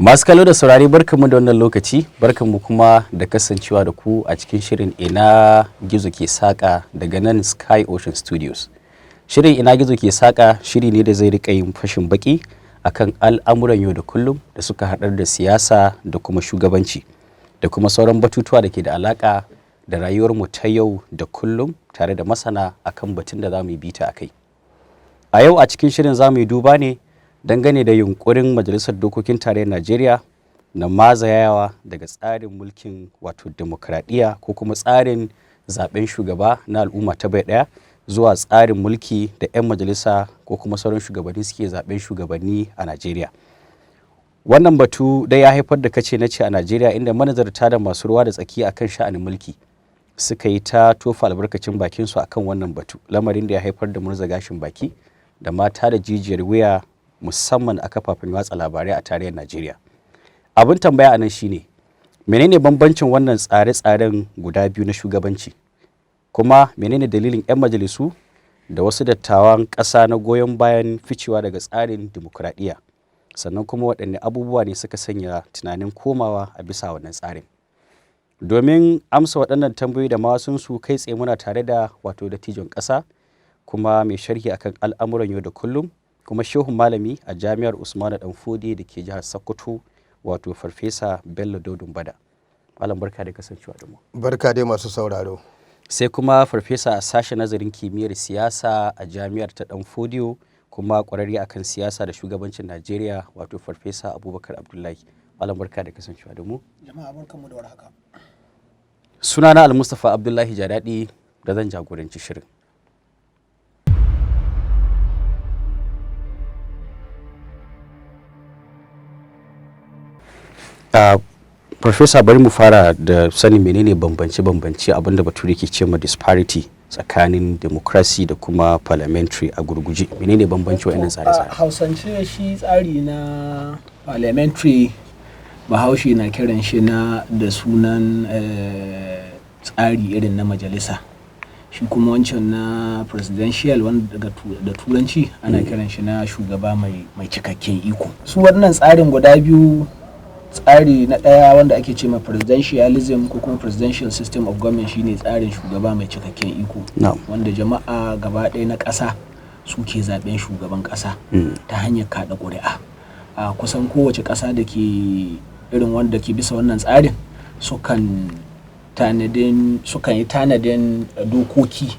Masu kallo da saurari, barkanmu da wannan lokaci, barkanmu kuma da kasancewa da ku a cikin shirin Ina Gizo Ke Saƙa daga nan Sky Ocean Studios. Shirin Ina Gizo Ke Saƙa shiri ne da zai riƙa yin fashin baki akan al'amuran yau da kullum da suka haɗar da siyasa da kuma shugabanci da kuma sauran batutuwa da ke da alaƙa da rayuwarmu ta yau da kullum, tare da masana akan batun da za mu yi bita a kai. A yau a cikin shirin za mu yi duba ne dangane da yunkurin Majalisar Dokokin Tarayyar Najeriya na mazayawa daga tsarin mulkin, wato demokradiyya, ko kuma tsarin zaben shugaba na al'umma ta bai ɗaya, zuwa tsarin mulki da 'yan majalisa ko kuma sauran shugabanni suke zaben shugabanni a Najeriya. Wannan batu dai ya haifar da kace na ce a Najeriya, inda manazarta da masu ruwa da tsaki akan sha'anin mulki suka yi ta tofa albarkacin bakinsu akan wannan batu, lamarin da ya haifar da murza gashin baki da mata da jijiyar wuya, musamman a kafafen watsa labarai a tarayyar Najeriya. Abin tambaya a nan shine, menene bambancin wannan tsare-tsaren guda biyu na shugabanci? Kuma menene dalilin 'yan majalisu da wasu dattawan ƙasa na goyon bayan ficewa daga tsarin dimokuraɗiyya? Sannan kuma waɗanne abubuwa ne suka sanya tunanin komawa a bisa wannan tsarin? Domin amsa waɗannan tambayoyi da ma su, kai tsaye muna tare da, wato, dattijon ƙasa kuma mai sharhi akan al'amuran yau da kullum, kuma shehun malami a Jami'ar Usmanu Danfodi da ke jihar Sokoto, wato Farfesa Bello Dodun Bada. Malam, barka da kasancewa da mu. Barka dai, masu sauraro. Sai kuma farfesa a sashen nazarin kimiyyar siyasa a Jami'ar ta Danfodiyo, kuma kwararre akan siyasa da shugabancin Najeriya, wato Farfesa Abubakar Abdullahi. Malam, barka da kasancewa da mu. Jama'a, barkanmu da warhaka. Sunana Almustapha Abdullahi Jadadi da zan jagoranci shirin. Farfesa, bari mu fara da sanin menene bambance-bambance, abinda Bature ke ce ma disparity, tsakanin democracy da kuma parliamentary. A gurguje, menene bambanci wa'annan tsare-tsare? A Hausance, shi tsari na parliamentary, Bahaushe na kiran shi na da sunan tsari irin na majalisa. Shi kuma wancan na presidential, wanda da Turanci ana kiran shi na shugaba mai cikakken iko. Su wannan tsarin guda biyu, tsari na ɗaya wanda ake ce ma presidentialism ko kuma presidential system of government, shine tsarin shugaba mai cikakken iko, wanda jama'a gaba ɗaya na ƙasa suke zaben shugaban ƙasa ta hanyar kaɗa ƙuri'a. A kusan kowace ƙasa da ke irin wanda ke bisa wannan tsarin, sukan yi tanadin dokoki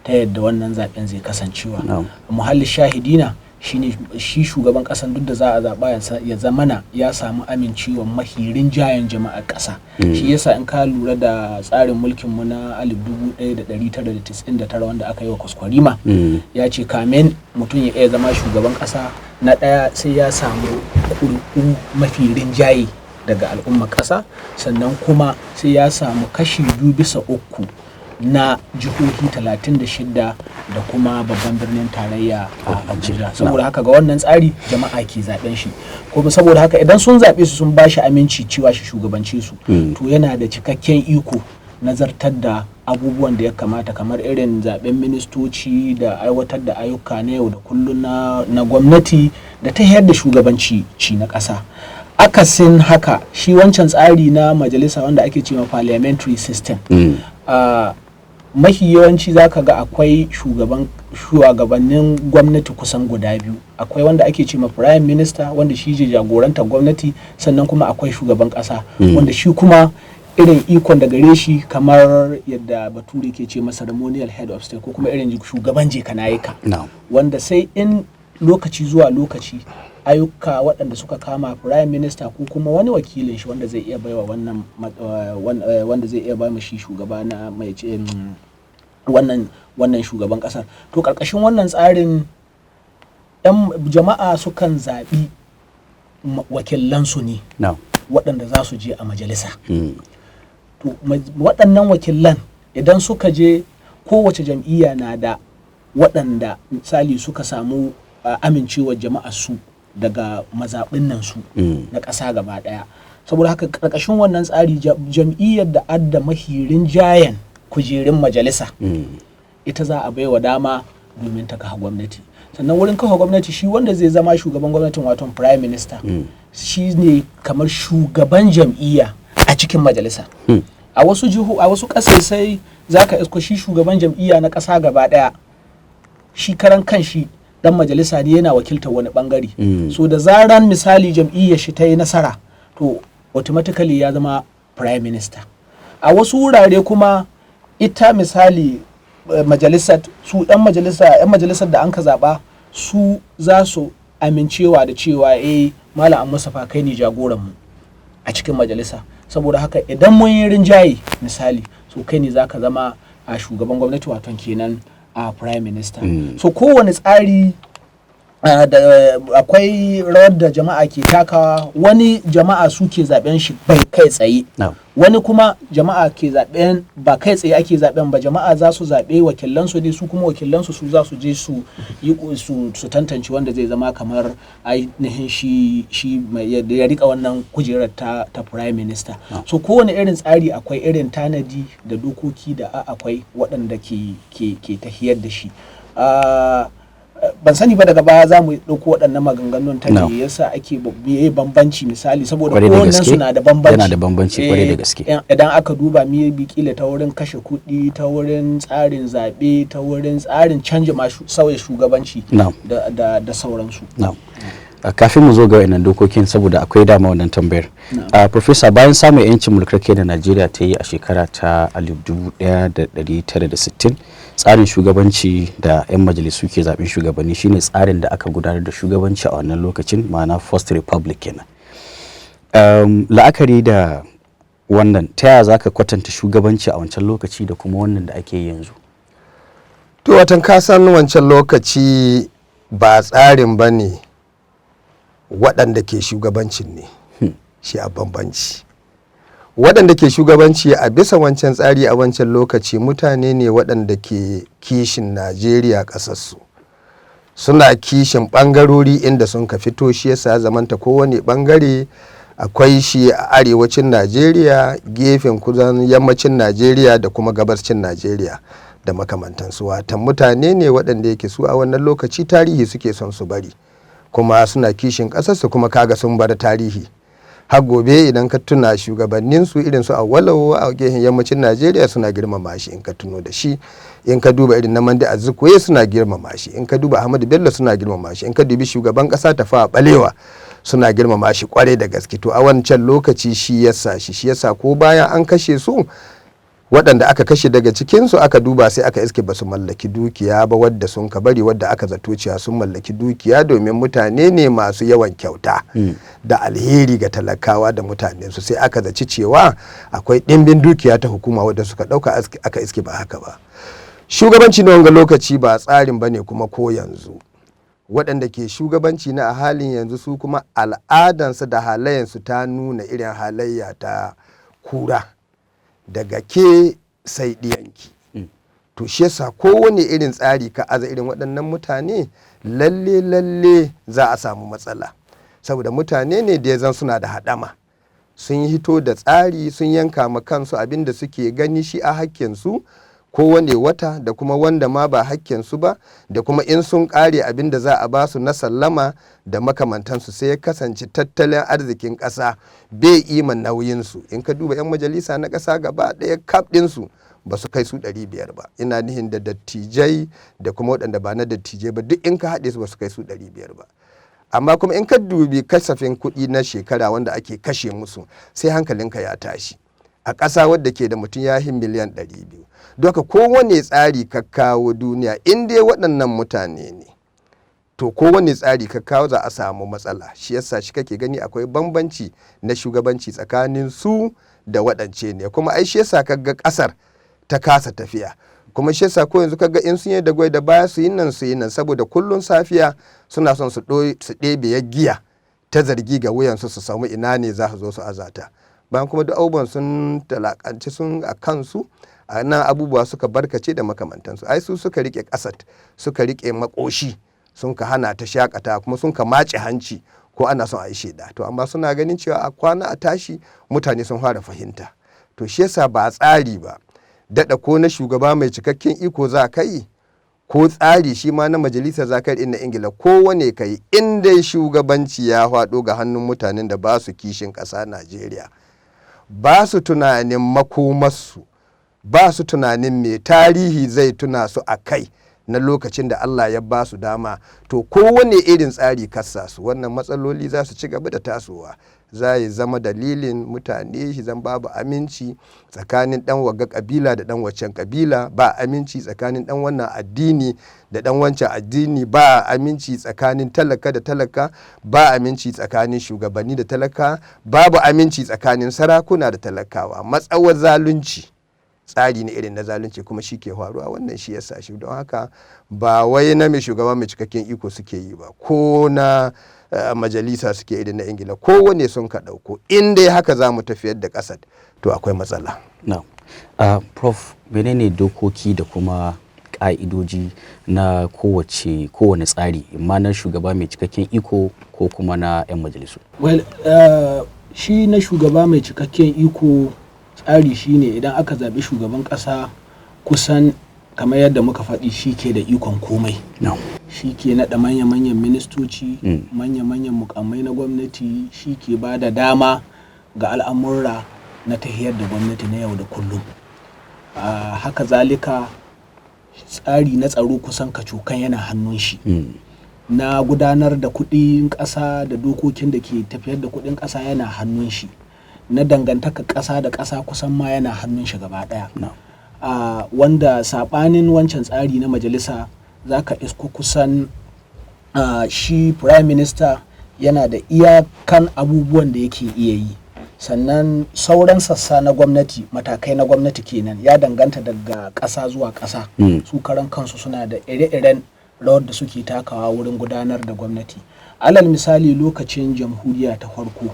ta yadda wannan zaben zai kasancewa. Muhallin shahidina shine, shi shugaban kasan duk da za a zaɓa ya zamana ya samu amincewa mahi rinjayen jama'ar ƙasa. Shi yasa in ka lura da tsarin mulkin mu na 1999 wanda aka yi wa kwaskwarima, ya ce kamin mutum ya iya zama shugaban ƙasa, na ɗaya sai ya samu ƙuri'u mafi rinjaye daga al'ummar ƙasa, sannan kuma sai ya samu kashi 2 bisa 3 na jihohi 36 da kuma babban birnin tarayya a Abuja. Saboda haka, ga wannan tsari jama'a ke zaben shi. Kuma saboda haka, idan sun zaɓe su, sun ba shi aminci cewa shi shugabance su, to yana da cikakken iko nazartar da abubuwan da ya kamata, kamar irin zaben ministoci da aiwatar da ayyuka na yau da kullum na gwamnati da ta da shugabanci ci na ƙasa. Akasin haka, shi wancan tsari na majalisa wanda ake cewa parliamentary system, mafi yawanci zaka ga akwai shugabannin gwamnati kusan guda biyu. Akwai wanda ake ce ma prime minister, wanda shi ke jagorantar gwamnati, sannan kuma akwai shugaban kasa, wanda shi kuma irin ikon da gare shi kamar yadda Bature ke ce masa ceremonial head of state, ko kuma irin shugaban je ka, wanda sai in lokaci zuwa lokaci ayyuka waɗanda suka kama prime minister ko kuma wani wakilin shi wanda zai iya baiwa wannan wanda zai iya ba shi shugaba na mai ce wannan shugaban kasar. To, karkashin wannan tsarin, yan jama'a sukan zaɓi wakilansu ne waɗanda za su je a majalisa. To, waɗannan wakilan idan suka je, kowace jam'iyya na da waɗanda misali suka samu amincewar jama'a su daga mazaɓin nan su na ƙasa gaba ɗaya. Saboda haka, ƙarƙashin wannan tsari, jam'iyyar da adda mahi rinjayen kujerun majalisa, ita za a baiwa dama domin ta kafa gwamnati. Sannan wurin kafa gwamnati, shi wanda zai zama shugaban gwamnatin, wato prime minister, shi ne kamar shugaban jam'iyya a cikin majalisa. A wasu jiho, a wasu ƙasashe, za ka isko shi shugaban jam'iyya na ƙasa gaba ɗaya, shi karan kan shi dan majalisa ne, yana wakiltar wani bangare. So da zaran misali jam'iyyar shi ta yi nasara, to automatically ya zama prime minister. A wasu wurare kuma ita misali majalisar, su yan majalisa, yan majalisar da an ka zaba, su za su amincewa da cewa, "Eh, Malam Mustapha, kai ne jagoran mu a cikin majalisa. Saboda haka idan mun yi rinjaye misali, so kai ne zaka zama a shugaban gwamnati," wato kenan a prime minister. So kowane tsari da akwai rawar da jama'a ke takawa. Wani jama'a suke zaben shi bai kai tsaye, wani kuma jama'a ke zaben, ba kai tsaye ake zaben ba, jama'a za su zaɓe wakilansu ne, su kuma wakilansu su za su je su yi su tantance wanda zai zama kamar ainihin shi mai ya rika wannan kujerar ta prime minister. So kowane irin tsari akwai irin tanadi da dokoki da akwai waɗanda ke tafiyar da shi. Ban sani ba, daga baya za mu ɗauko waɗannan maganganun ta me yasa ake meye bambanci misali, saboda kowannen su na da bambanci. Yana da bambanci kwarai da gaske. Idan aka duba me kila ta wurin kashe kuɗi, ta wurin tsarin zaɓe, ta wurin tsarin canja ma sauya shugabanci da sauransu. Kafin mu zo ga wannan dokokin, saboda akwai dama wannan tambayar, Professor, bayan samun yancin mulkar kai da Najeriya ta yi a shekara ta 1960, tsarin shugabanci da 'yan majalisu ke zaben shugabanni shine tsarin da aka gudanar da shugabanci a wannan lokacin, ma'ana First Republic kenan. La'akari da wannan, ta yaya za ka kwatanta shugabanci a wancan lokaci da kuma wannan da ake yanzu? To, watan kasan wancan lokaci ba tsarin ba ne, waɗanda ke shugabancin ne shi a bambanci. Waɗanda ke shugabanci a bisa wancan tsari a wancan lokaci mutane ne waɗanda ke kishin Najeriya ƙasarsu, suna kishin ɓangarori inda sun ka fito. Shi yasa zamanta kowane ɓangare akwai shi a arewacin Najeriya, gefen kudan yammacin Najeriya da kuma gabascin Najeriya da makamantansu. Watan mutane ne waɗanda yake su a wannan lokaci tarihi suke son su bari, kuma suna kishin ƙasarsu, kuma kaga sun bar tarihi. Har gobe idan ka tuna shugabanninsu irin su Awolowo a gehen yammacin Najeriya, suna girmama shi in ka tuno da shi. In ka duba irin Nnamdi Azikiwe, suna girmama shi. In ka duba Ahmadu Bello, suna girmama shi. In ka dubi shugaban kasa Tafawa Balewa, suna girmama shi kwarai da gaske. To, a wancan lokaci shi yasa shi yasa ko bayan an kashe su, waɗanda aka kashe daga cikinsu, aka duba sai aka iske ba su mallaki dukiya ba wadda sun ka bari, wadda aka zato cewa sun mallaki dukiya, domin mutane ne masu yawan kyauta da alheri ga talakawa da mutanensu. Sai aka zaci cewa akwai ɗimbin dukiya ta hukuma wadda suka ɗauka, aka iske ba haka ba. Shugabanci na wanga lokaci ba tsarin ba ne, kuma ko yanzu waɗanda ke shugabanci na a halin yanzu, su kuma al'adansu da halayensu ta nuna irin halayya ta kura, daga ke sai ɗiyanki. To, shi yasa kowane irin tsari ka aza irin waɗannan mutane, lalle lalle za a samu matsala, saboda mutane ne da ya zan suna da haɗama, sun hito da tsari, sun yanka ma kansu abin da suke gani shi a hakkinsu kowane wata, da kuma wanda ma ba hakkinsu ba, da kuma in sun kare abin da za a ba su na sallama da makamantansu. Sai ya kasance tattalin arzikin ƙasa bai ima nauyinsu. In ka duba 'yan majalisa na ƙasa gaba ɗaya kaf ɗinsu, ba su kai su 500 ba. Ina nihin da dattijai da kuma waɗanda ba na dattijai ba, duk in ka haɗe su ba su kai su 500 ba. Amma kuma in ka dubi kasafin kuɗi na shekara wanda ake kashe musu, sai hankalinka ya tashi, a ƙasa wadda ke da mutum ya yi miliyan 200. Doka kowane tsari ka kawo duniya, in dai waɗannan mutane ne, to kowane tsari ka kawo za a samu matsala. Shi yasa shi kake gani akwai bambanci na shugabanci tsakanin su da waɗance ne. Kuma ai shi yasa kaga ƙasar ta kasa tafiya. Kuma shi yasa ko yanzu kaga in sun yi da gwai da baya, su yi nan su yi nan, saboda kullun safiya suna son su ɗebe giya ta zargi ga wuyansu, su samu ina ne za su zo su azata. Bayan kuma duk abubuwan sun talakanci sun a kansu, a nan abubuwa suka barkace da makamantansu. Ai su suka rike ƙasar, suka rike makoshi, sun ka hana ta shakata, kuma sun ka mace hanci ko ana son a yi shaida. To, amma suna ganin cewa a kwana a tashi mutane sun fara fahimta. To, shi yasa ba tsari ba daɗa, ko na shugaba mai cikakken iko za ka yi. Ko tsari shi ma na majalisa za ka yi na Ingila, kowane ka yi, in dai shugabanci ya faɗo ga hannun mutanen da ba su kishin ƙasa Najeriya, ba su tunanin makomarsu, ba su tunanin me tarihi zai tuna su a kai na lokacin da Allah ya ba su dama, to kowane irin tsari kassa su, wannan matsaloli za su ci gaba da tasowa. Za ya zama dalilin mutane shi zan babu aminci tsakanin dan wagga kabila da dan waccan kabila, ba aminci tsakanin dan wannan addini da dan wancan addini, ba aminci tsakanin talaka da talaka, ba aminci tsakanin shugabanni da talaka, babu aminci tsakanin sarakuna da talakawa. Matsawar zalunci, tsari ne irin na zalunci kuma shi ke faruwa. Wannan shi yasa shi, don haka ba wai na mai shugaba mai cikakken iko suke yi ba, ko na majalisa suke irin na Ingila, kowane sun ka ɗauko, in dai haka za mu tafiyar da ƙasar, to akwai matsala. No. Prof, menene dokoki da kuma ƙa'idoji na kowane tsari, imma na shugaba mai cikakken iko ko kuma na 'yan majalisu? Well, shi na shugaba mai cikakken iko tsari shine idan aka zaɓi shugaban ƙasa, kusan kamar yadda muka faɗi, shi ke da ikon komai. No. Shi ke naɗa manya-manyan ministoci, manya-manyan mukammai na gwamnati, shi ke ba da dama ga al'amurra na tahiyar da gwamnati na yau da kullum. Haka zalika tsari na tsaro kusan kacokan yana hannun shi. Na gudanar da kuɗin ƙasa da dokokin da ke tafiyar da kuɗin ƙasa yana hannun shi. Na dangantaka ƙasa da ƙasa kusan ma yana hannun shi gaba ɗaya. No. Wanda saɓanin wancan tsari na majalisa, za ka isko kusan shi prime minister yana da iyakan abubuwan da yake iya yi. Sannan sauran sassa na gwamnati, matakai na gwamnati kenan, ya danganta daga ƙasa zuwa ƙasa. Su karan kansu suna da ire-iren rawar da suke takawa wurin gudanar da gwamnati. Alal misali, lokacin jamhuriya ta farko,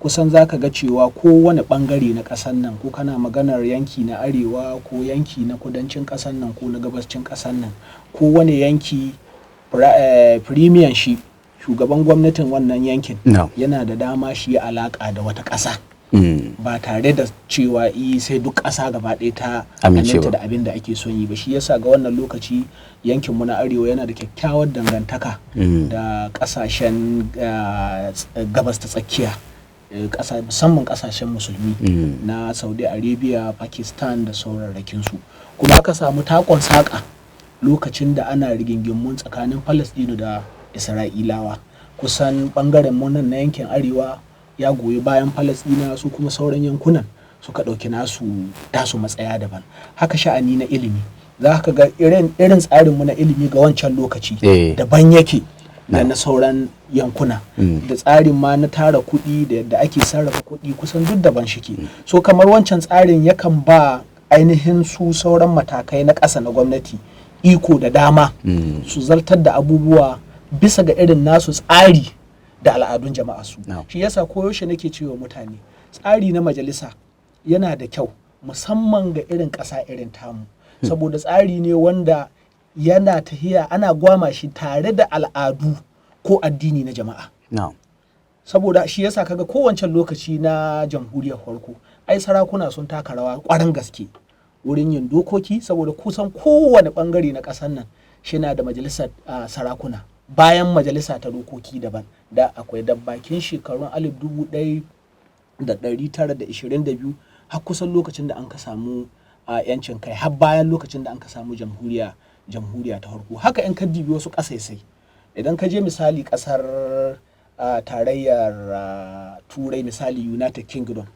kusan za ka ga cewa kowane bangare na ƙasar nan, ko kana maganar yanki na arewa ko yanki na kudancin ƙasar nan ko na gabascin ƙasar nan, kowane yanki premier shi, shugaban gwamnatin wannan yankin, No. yana da dama shi ya alaƙa da wata ƙasa ba tare da cewa sai duk ƙasa gaba ɗaya ta amince aminta ba. da abin da ake son yi ba. Shi yasa ga wannan lokaci yankinmu na arewa yana da kyakkyawar dangantaka da ƙasashen gabas ta tsakiya, musamman ƙasashen musulmi na Saudi Arabia, Pakistan da saurarrakinsu. Kuma aka samu takon saƙa lokacin da ana rigingimun tsakanin Palestino da Isra'ilawa, kusan bangaren mu nan na yankin arewa ya goyi bayan Palestina, su kuma sauran yankunan suka ɗauki nasu tasu matsaya daban. Haka sha'ani na ilimi, za ka ga irin tsarinmu na ilimi ga wancan lokaci daban yake da na sauran yankuna, da tsarin ma na tara kuɗi da yadda ake sarrafa kuɗi kusan duk daban shike. So kamar wancan tsarin yakan ba ainihin su sauran matakai na ƙasa na gwamnati iko da dama su zartar da abubuwa bisa ga irin nasu tsari da al'adun jama'a su. No. Shi yasa koyaushe nake cewa mutane tsari na majalisa yana da kyau, musamman ga irin ƙasa irin tamu, saboda tsari ne wanda yana tahiya ana gwama shi tare da al'adu ko addini na jama'a. No. Saboda shi yasa kaga kowancan lokaci na jamhuriyar farko, ai sarakuna sun taka rawa kwarin gaske wurin yin dokoki, saboda kusan kowane bangare na ƙasar nan shina da majalisar sarakuna bayan majalisa ta dokoki daban da akwai. Da bakin shekarun 1922 har kusan lokacin da an ka samu yancin kai, har bayan lokacin da an ka samu jamhuriya ta farko. Haka in ka dibi wasu ƙasaisai, idan ka je misali ƙasar tarayyar Turai, misali United Kingdom,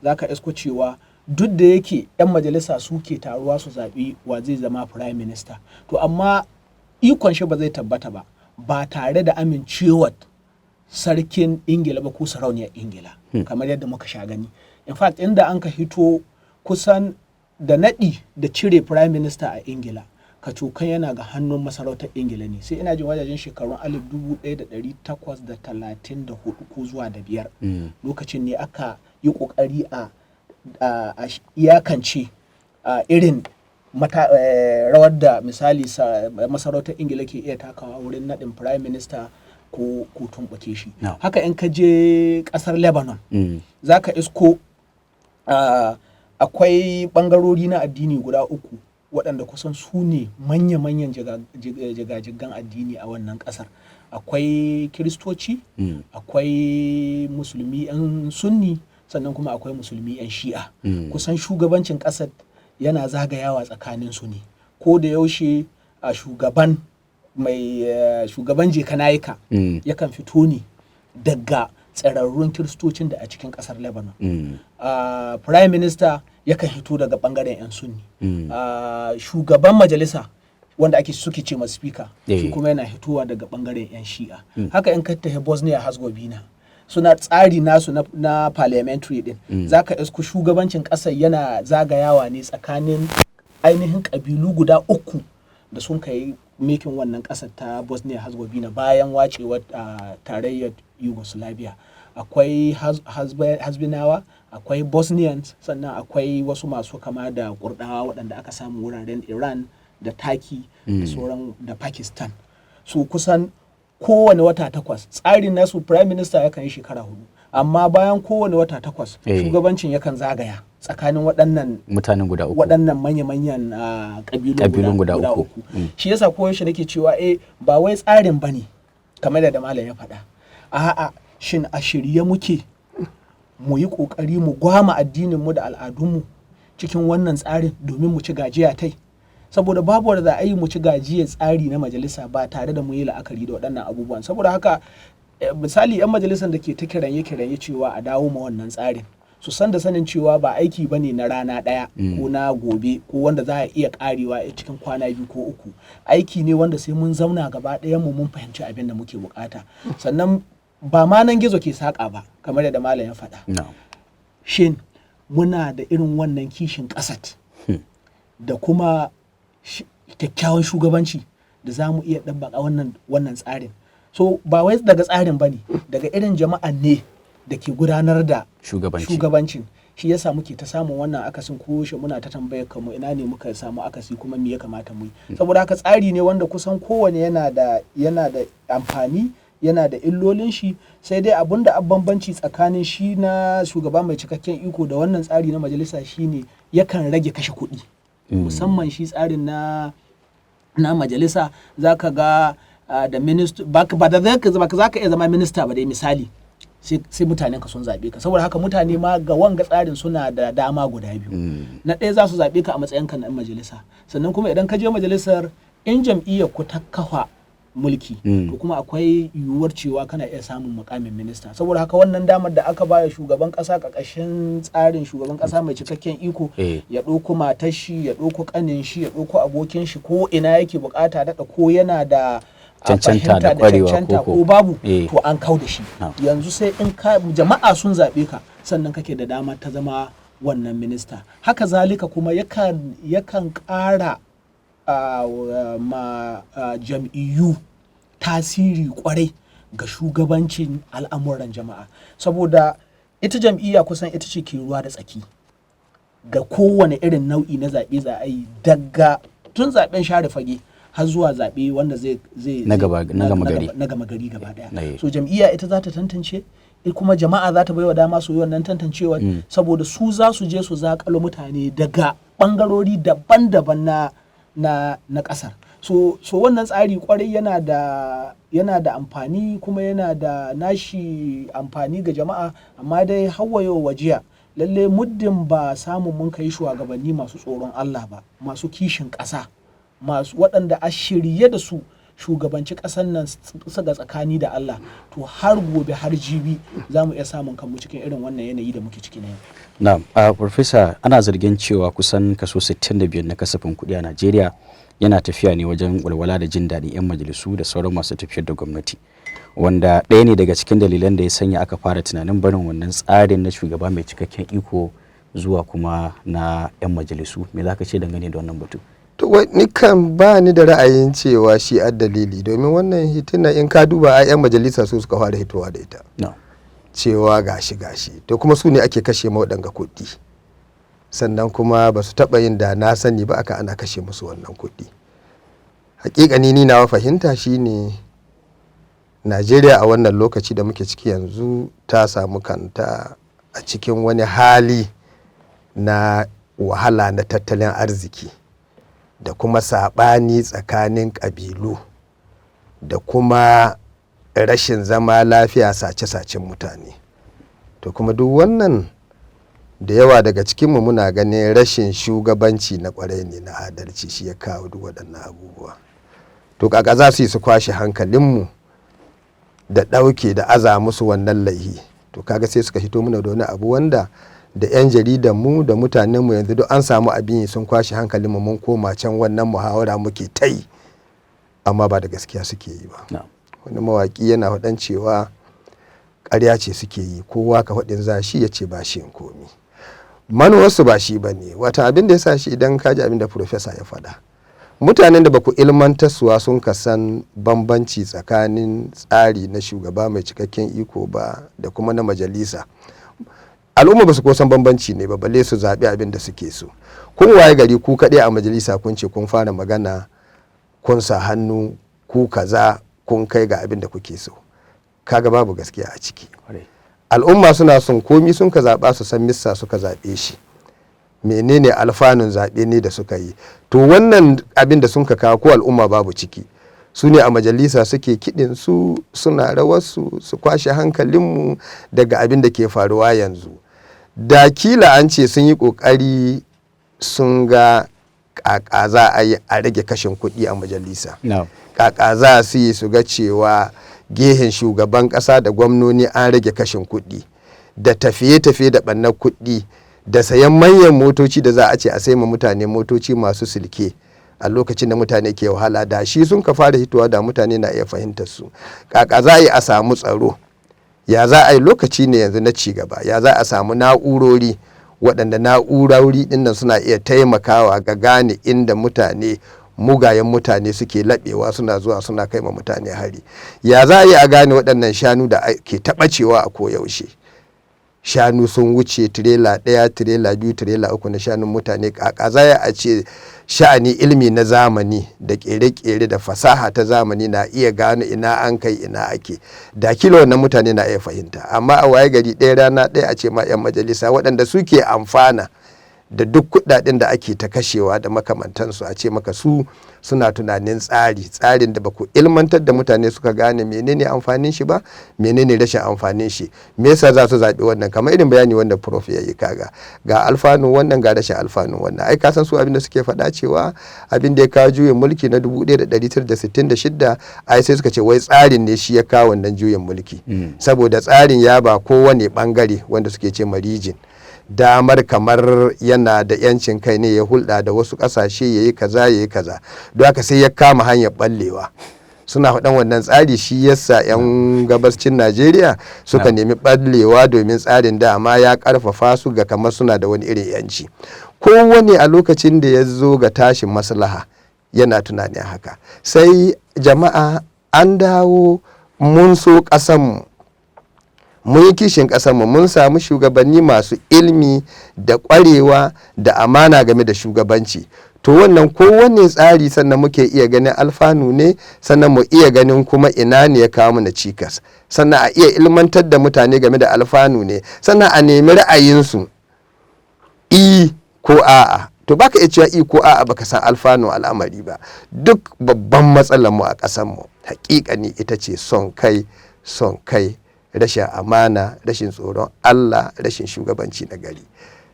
za ka isko cewa duk da yake 'yan majalisa suke taruwa su zaɓi wa zai zama prime minister, to amma ikon shi ba zai tabbata ba ba tare da amincewar sarkin Ingila ba ko sarauniyar Ingila, kamar yadda muka sha gani. In fact, inda an ka hito kusan da naɗi da cire prime minister a Ingila kacokan yana ga hannun masarautar Ingila ne, sai ina jin wajajen shekarun 1834 ko zuwa da biyar, lokacin ne aka yi kokari a iyakance irin rawar da misali masarautar Ingila ke iya takawa wurin naɗin prime minister ko tumɓuke shi. No. Haka in ka je ƙasar Lebanon, za ka isko akwai ɓangarori na addini guda uku. waɗanda kusan su ne manya-manyan jigajigan addini a wannan ƙasar. Akwai Kiristoci, akwai Musulmi 'yan Sunni, sannan kuma akwai Musulmi 'yan Shi'a. Kusan shugabancin ƙasar yana zagayawa tsakanin su ne ko da yaushe. A shugaban mai shugaban jekanayika yakan fito ne daga tsirarrun Kiristocin da a cikin kasar Lebanon. Prime minister yakan hito daga bangaren 'yan Sunni. Shugaban majalisa, wanda ake suke ce ma speaker, shi kuma yana hitowa daga bangaren 'yan Shi'a. Haka in ka tafi Bosnia Herzegovina, suna tsari nasu na parliamentary din, zaka isko shugabancin kasar yana zagayawa ne tsakanin ainihin kabilu guda uku da sun kai making wannan kasar ta Bosnia Herzegovina bayan wacewar tarayyar Yugoslavia. Akwai Hazbinawa, akwai Bosnians, sannan akwai wasu masu kama da Kurdawa waɗanda aka samu wuraren Iran da Taki da sauran da Pakistan. Su kusan kowane wata 8, tsarin nasu, prime minister yakan yi shekara 4, amma bayan kowane wata 8 shugabancin yakan zagaya tsakanin waɗannan mutanen guda uku, waɗannan manya-manyan ƙabilun guda uku. Shi yasa koyaushe nake cewa ba wai tsarin bane, kamar da malam ya faɗa. A'a, shin a shirye muke mu yi ƙoƙari mu gwama addinin mu da al'adunmu cikin wannan tsarin domin mu ci gajiya tai? Saboda babu wanda za a yi mu ci gajiyar tsari na majalisa ba tare da mu yi la'akari da waɗannan abubuwan. Saboda haka, misali, 'yan majalisar da ke ta kiranye kiranye cewa a dawo ma wannan tsarin, su san da sanin cewa ba aiki ba ne na rana ɗaya ko na gobe ko wanda za a iya karewa cikin kwana 2 ko 3. Aiki ne wanda sai mun zauna gaba ɗayan mu mun fahimci abin da muke bukata. Sannan ba ma nan gizo ke saƙa ba, kamar yadda malam ya faɗa. Shin muna da irin wannan kishin ƙasat da kuma kyakkyawan shugabanci da za mu iya ɗabbaƙa wannan tsarin? So ba wai daga tsarin ba ne, daga irin jama'an ne da ke gudanar da shugabancin. Shi yasa muke ta samun wannan akasin. Ko shi muna ta tambayar kanmu ina ne muka samu akasi kuma me ya kamata mu yi. Saboda haka tsari ne wanda kusan kowane yana da amfani, yana da illolin shi. Sai dai abun da bambanci tsakanin shi na shugaba mai cikakken iko da wannan tsari na majalisa shine yakan rage kashe kuɗi. Musamman shi tsarin na majalisa, zaka ga da minista ba da za ka iya zama minista ba dai, misali, sai mutanen ka sun zaɓe ka. Saboda haka mutane ma ga wanga tsarin suna da dama guda biyu. Na ɗaya, za su zaɓe ka a matsayin ka na majalisa. Sannan kuma idan ka je majalisar, in jam'iyyar ku ta kafa mulki, to kuma akwai yiwuwar cewa kana iya samun mukamin minista. Saboda haka wannan damar da aka baya shugaban kasa ƙarƙashin tsarin shugaban kasa mai cikakken iko, ya ɗauko matar shi, ya ɗauko ƙanin shi, ya ɗauko abokin shi, ko ina yake bukata daɗa, ko yana da cancanta da kwarewa ko babu, to an kau da shi. Yanzu sai in ka jama'a sun zaɓe ka, sannan kake da dama ta zama wannan minista. Haka zalika kuma yakan ƙara ma jam'iyyu tasiri kwarai ga shugabancin al'amuran jama'a, saboda ita jam'iyya kusan ita ce ke ruwa da tsaki ga kowane irin nau'i na zaɓe za a yi, daga tun zaɓen share fage har zuwa zaɓe wanda zai na gama gari. Na gama gari gaba daya. So jam'iyya ita za ta tantance, kuma jama'a za ta baiwa dama su yi wannan tantancewa, saboda su za su je su zaƙalo mutane daga ɓangarori daban-daban na ƙasar. So wannan tsari kwarai yana da amfani, kuma yana da nashi amfani ga jama'a. Amma dai hawayo wajiya lalle, muddin ba samun mun kai shugabanni masu tsoron Allah ba, masu kishin ƙasa, masu waɗanda a shirye da su shugabanci ƙasar nan ga tsakani da Allah, to har gobe har jibi za mu iya samun kanmu cikin irin wannan yanayi da muke ciki na yau. Na'am, Professor, ana zargin cewa kusan kaso 65 na kasafin kuɗi a Najeriya yana tafiya ne wajen walwala da jin daɗin 'yan majalisu da sauran masu tafiyar da gwamnati, wanda ɗaya ne daga cikin dalilan da ya sanya aka fara tunanin barin wannan tsarin na shugaba mai cikakken iko zuwa kuma na 'yan majalisu. Me za ka ce dangane da wannan batu? To, ni kan ba ni da ra'ayin cewa shi a dalili, domin wannan hitina, in ka duba, a 'yan majalisa su suka fara hitowa da ita cewa gashi gashi. To kuma su ne ake kashe ma waɗanga kuɗi, sannan kuma ba su taɓa yin da na sani ba aka ana kashe musu wannan kuɗi. Hakikani ni nawa fahimta shine Najeriya a wannan lokaci da muke ciki yanzu ta samu kanta a cikin wani hali na wahala na tattalin arziki. Da kuma saɓani tsakanin ƙabilu, da kuma rashin zama lafiya, sace-sacen mutane. To kuma duk wannan, da yawa daga cikinmu muna ganin rashin shugabanci na kwarai ne, na adalci, shi ya kawo duk waɗannan abubuwa. To kaka za su yi su kwashe hankalinmu da ɗauke da aza musu wannan laihi? To kaga sai suka hito muna da wani abu wanda da 'yan jaridan mu da mutanenmu yanzu duk an samu abin yi, sun kwashe hankalinmu, mun koma can wannan muhawara muke ta yi, amma ba da gaskiya suke yi ba. Wani mawaƙi yana faɗan cewa ƙarya ce suke yi, kowa ka faɗin za shi ya ce ba shi in komi, manuwarsu ba shi ba ne. Wata abin da ya sa shi, idan ka ji abin da profesa ya faɗa, mutanen da ba ku ilmantarsuwa sun ka san bambanci tsakanin tsari na shugaba mai cikakken iko ba da kuma na majalisa, al'umma ba su ko san bambanci ne ba, balle su zaɓi abin da suke so. Kun waye gari ku kaɗai a majalisa, kun ce kun fara magana, kun sa hannu, ku kaza, kun kai ga abin da kuke so. Kaga babu gaskiya a ciki. Al'umma suna son komi sun ka zaɓa su san missa suka zaɓe shi, menene alfanun zaɓe ne da suka yi. To wannan abin da sun ka kawo ko al'umma babu ciki, su ne a majalisa suke kiɗin su, suna rawarsu, su kwashe hankalinmu daga abin da ke faruwa yanzu. Da kila an ce sun yi ƙoƙari sun ga ƙaƙa za a yi a rage kashin kuɗi a majalisa, ƙaƙa za su yi su ga cewa gehen shugaban ƙasa da gwamnoni an rage kashin kuɗi da tafiye-tafiye da ɓannar kuɗi da sayan manyan motoci, da za a ce a sai ma mutane motoci masu silke a lokacin da mutane ke wahala. Da shi sun ka fara hitowa, da mutane na iya fahimtar su. Kaka za a yi a samu tsaro? Ya za a yi, lokaci ne yanzu na ci gaba, ya za a samu na'urori, waɗanda na'urori ɗinnan suna iya taimakawa ga gane inda mutane, mugayen mutane suke laɓewa, suna zuwa suna kai ma mutane hari? Ya za a yi a gane waɗannan shanu da ke taɓacewa a koyaushe? Shanu sun wuce tirela ɗaya, tirela biyu, tirela uku na shanun mutane. Kaka za a ce sha'ani ilmi na zamani da ƙere-ƙere da fasaha ta zamani na iya gano ina an kai, ina ake? Da kila wannan mutane na iya fahimta. Amma a waye gari ɗaya rana ɗaya a ce ma 'yan majalisa, waɗanda suke amfana da duk kuɗaɗen da ake ta kashewa da makamantansu, a ce maka su suna tunanin tsari, tsarin da baku ilmantar da mutane suka gane menene amfanin shi ba, menene rashin amfanin shi, me yasa za su zaɓi wannan. Kamar irin bayani wanda prof ya yi, kaga ga alfanun wannan, ga rashin alfanun wannan. Ai ka san su abin da suke faɗa cewa abin da ya kawo juyin mulki na 1966, ai sai suka ce wai tsarin ne shi ya kawo wannan juyin mulki, saboda tsarin ya ba kowane bangare wanda suke ce ma region damar kamar yana da yancin kai ne, ya hulɗa da wasu ƙasashe, ya yi kaza, ya yi kaza. Don haka sai ya kama hanyar ɓallewa. Suna faɗan wannan tsari shi yasa 'yan gabascin Najeriya suka nemi ɓallewa, domin tsarin dama ya ƙarfafa su ga kamar suna da wani irin yanci. Kowane a lokacin da ya zo ga tashin maslaha yana tunanin haka. Sai jama'a an dawo mun so ƙasanmu, mun yi kishin ƙasarmu, mun samu shugabanni masu ilmi da ƙwarewa da amana game da shugabanci, to wannan kowane tsari sannan muke iya ganin alfanu ne, sannan mu iya ganin kuma ina ne ya kawo mana cikas, sannan a iya ilmantar da mutane game da alfanu ne, sannan a nemi ra'ayinsu, i ko a'a. To baka iya cewa i ko a'a baka san alfanu al'amari ba. Duk babban matsalar mu a ƙasar mu hakikani ita ce son kai, son kai, rashin amana, rashin tsoron Allah, rashin shugabanci na gari.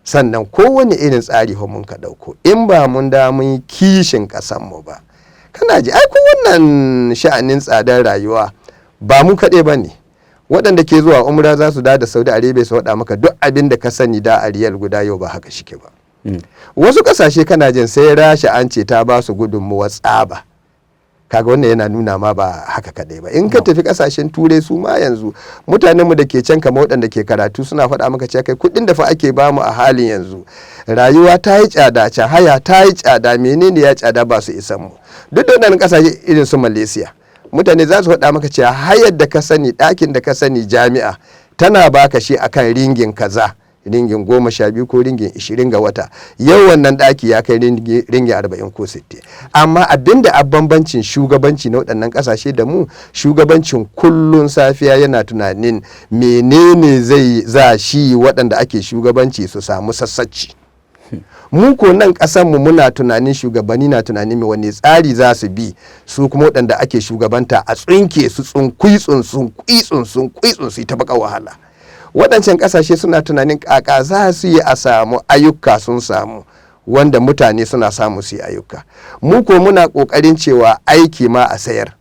Sannan kowane irin tsari ho mun ka ɗauko, in ba mun da mun yi kishin ƙasanmu ba, kana ji ai ko wannan sha'anin tsadar rayuwa ba mu kaɗai ba ne. Waɗanda ke zuwa umra za su da Saudi Arabia su faɗa maka duk abin da ka sani da a riyal guda, yau ba haka shike ba. Wasu ƙasashe, kana jin sai Rasha an ce ta ba su gudunmuwa tsaba. Kaga wannan yana nuna ma ba haka kadai ba. In ka tafi kasashen Turai, su ma yanzu mutanen mu da ke can, kamar waɗanda ke karatu, suna faɗa maka cewa kai, kuɗin da fa ake bamu a halin yanzu, rayuwa ta yi tsada can, haya ta yi tsada, menene ya tsada, ba su isan mu. Duk da waɗannan kasashe irin su Malaysia, mutane za su faɗa maka cewa hayar da ka sani, ɗakin da ka sani jami'a tana baka shi akan ringin kaza, ringin 12 ko ringin 20 ga wata, yau wannan ɗaki ya kai ringin 40 ko 60. Amma abinda a bambancin shugabanci na waɗannan ƙasashe da mu, shugabancin kullun safiya yana tunanin menene zai za shi waɗanda ake shugabanci su samu sassacci. Mu ko nan ƙasar mu muna tunanin shugabanni na tunanin me wani tsari za su bi, su kuma waɗanda ake shugabanta a tsinke su tsunkuitsun tsunkuitsun tsunkuitsun su yi ta baka wahala. Waɗancan ƙasashe suna tunanin ƙaƙa za su yi a samu ayyuka sun samu wanda mutane suna samu su yi ayyuka. Mu ko muna ƙoƙarin cewa aiki ma a sayar,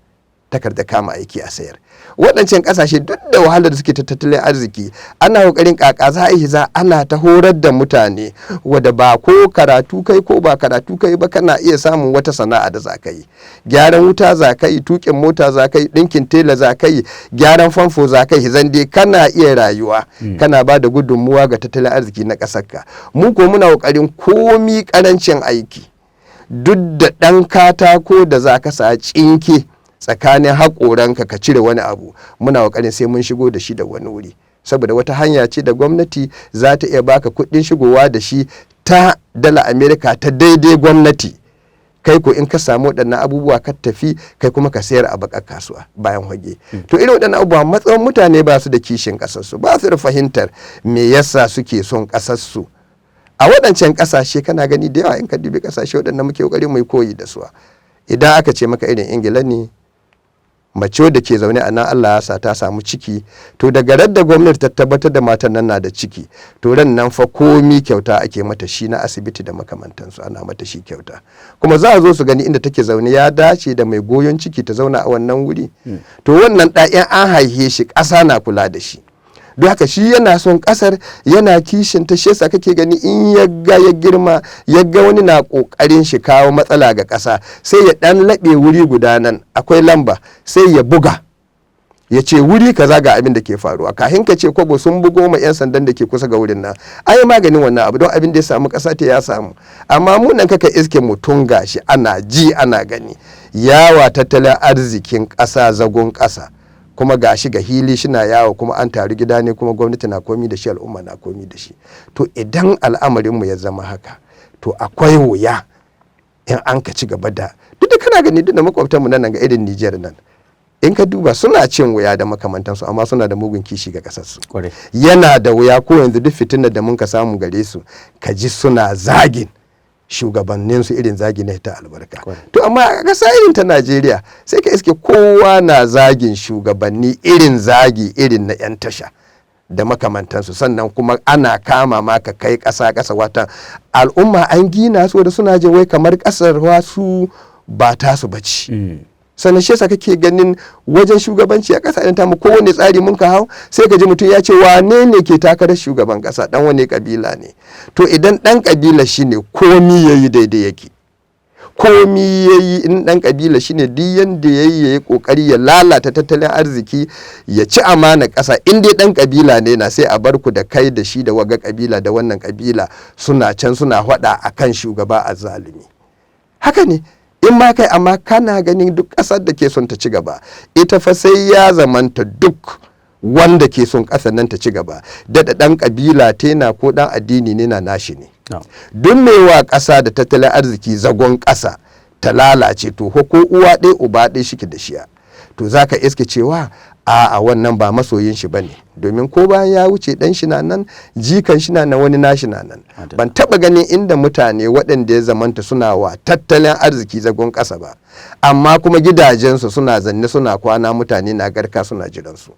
takarda kama aiki a sayar. Waɗancan ƙasashe duk da wahalar da suke ta tattalin arziki, ana ƙoƙarin ƙaƙa za a yi za ana ta horar da mutane wadda ba ko karatu kai ko ba karatu kai ba, kana iya samun wata sana'a da za ka yi. Gyaran wuta za ka yi, tuƙin mota za ka yi, ɗinkin tela za ka yi, gyaran famfo za ka yi, zan dai kana iya rayuwa, kana ba da gudunmuwa ga tattalin arziki na ƙasarka. Mu ko muna ƙoƙarin komi ƙarancin aiki, duk da ɗan katako da za ka sa tsinke tsakanin haƙoranka ka cire wani abu, muna ƙoƙarin sai mun shigo da shi da wani wuri, saboda wata hanya ce da gwamnati za ta iya baka kuɗin shigowa da shi ta dala Amerika ta daidai gwamnati. Kai ko in ka samu waɗannan abubuwa ka tafi kai kuma ka sayar a bakar kasuwa bayan hage. To irin waɗannan abubuwa, matsayin mutane ba su da kishin ƙasarsu, ba su da fahimtar me yasa suke son ƙasarsu. A waɗancan ƙasashe kana gani da yawa, in ka dubi ƙasashe waɗanda muke ƙoƙari mu yi koyi da su, idan aka ce maka irin Ingila ne, mace da ke zaune a nan Allah ya sa ta samu ciki, to daga radda gwamnati ta tabbatar da matan nan na da ciki, to ran nan fa komi kyauta ake mata shi na asibiti da makamantansu, ana mata shi kyauta. Kuma za a zo su gani inda take zaune ya dace da mai goyon ciki ta zauna a wannan wuri. To wannan ɗayan an haihe shi, ƙasa na kula da shi. Don haka shi yana son kasar, yana kishin ta. Shi yasa kake gani in ya ga ya girma, ya ga wani na kokarin shi kawo matsala ga kasa, sai ya dan laɓe wuri guda nan akwai lamba, sai ya buga ya ce wuri kaza ga abin da ke faruwa. Kahin ka ce kwabo, sun bugo ma 'yan sandan da ke kusa ga wurin nan, ai maganin wannan abu, don abin da ya samu kasa ta ya samu. Amma mu nan kaka iske mutum gashi ana ji ana gani yawa tattalin arzikin ƙasa zagon ƙasa, kuma gashi ga hili shina yawo, kuma an taru gida ne, kuma gwamnati na komi da shi, al'umma na komi da shi. To idan al'amarinmu ya zama haka, to akwai wuya in an ka ci gaba da duk da kana gani, duk da makwabtanmu nan ga irin Nijar nan, in ka duba suna cin wuya da makamantansu, amma suna da mugun kishi ga kasarsu. Yana da wuya ko yanzu duk fitinar da mun ka samu gare su, ka ji suna zagin shugabanninsu irin zagi na ta albarka. To amma a ƙasa irin ta Najeriya, sai ka iske kowa na zagin shugabanni irin zagi irin na 'yan tasha da makamantansu. Sannan kuma ana kama ma ka kai ƙasa ƙasa, wata al'umma an gina su da suna jin wai kamar ƙasar wasu ba tasu bace. Sannan shi yasa kake ganin wajen shugabanci a ƙasa irin tamu, kowane tsari mun ka hau, sai ka ji mutum ya ce wane ne ke takarar shugaban ƙasa, dan wane kabila ne. To idan dan kabila shine, komi yayi daidai yake, komi yayi. In dan kabila shine, duk yanda yayi yayi kokari ya lalata tattalin arziki, ya ci amana ƙasa, in dai dan kabila ne na, sai a bar ku da kai da shi da waga kabila da wannan kabila suna can suna hwada akan shugaba azzalumi. Haka ne in ma kai, amma kana ganin duk ƙasar da ke son ta ci gaba, ita fa sai ya zamanta duk wanda ke son ƙasar nan ta ci gaba, daɗa ɗan ƙabila tena ko ɗan addini ne na nashi ne. Duk mai wa ƙasa da tattalin arziki zagon ƙasa ta lalace, to ko uwa ɗaya uba ɗaya shike da shiya, to za ka iske cewa a wannan ba masoyin shi bane, domin ko bayan ya wuce dan shi na nan, jikan shi na nan, wani nashi na nan. Ban taba ganin inda mutane waɗanda ya zamanta suna wa tattalin arziki zagon ƙasa ba, amma kuma gidajensu suna zanne suna kwana, mutane na garka suna jiransu,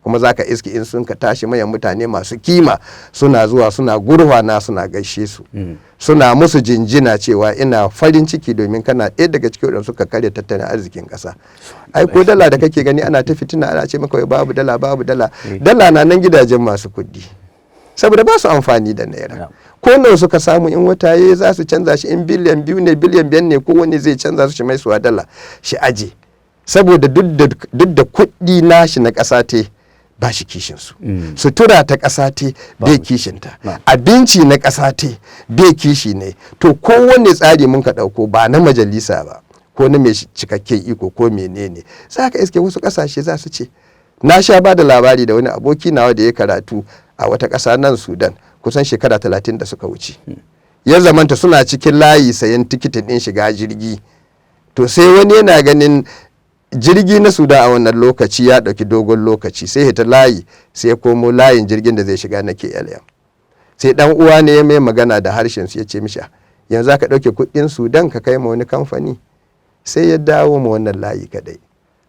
kuma za ka iske in sun ka tashi mayan mutane masu kima suna zuwa suna gurfana suna gaishe su, suna musu jinjina cewa ina farin ciki domin kana ɗaya daga cikin waɗanda suka karya tattalin arzikin ƙasa. Ai ko dala da kake gani ana ta fitina, ana ce maka wai babu dala, babu dala, dala na nan gidajen masu kuɗi, saboda ba su amfani da naira. Ko nawa suka samu, in wata yayi za su canza shi, in biliyan 2 ne, biliyan 5 ne, ko wani zai canza su shi mai suwa dala shi aje, saboda duk da kuɗi nashi na ƙasa te ba shi kishin su. Sutura ta ƙasa te bai kishinta, abinci na ƙasa te bai kishi ne. To kowane tsari mun ka ɗauko, ba na majalisa ba ko na mai cikakken iko ko menene, za ka iske wasu ƙasashe za su ce. Na sha ba da labari da wani aboki nawa da ya karatu a wata ƙasa nan Sudan kusan shekara 30 da suka wuce. Ya zamanta suna cikin layi sayan tikitin ɗin shiga jirgi. To sai wani yana ganin jirgi na Sudan a wannan lokaci ya ɗauki dogon lokaci, sai ya ta layi, sai ya komo layin jirgin da zai shiga na KLM. Sai dan uwa ne ya mai magana da harshen su, ya ce mishi, yanzu aka ɗauke kuɗin Sudan ka kai ma wani kamfani. Sai ya dawo ma wannan layi kadai.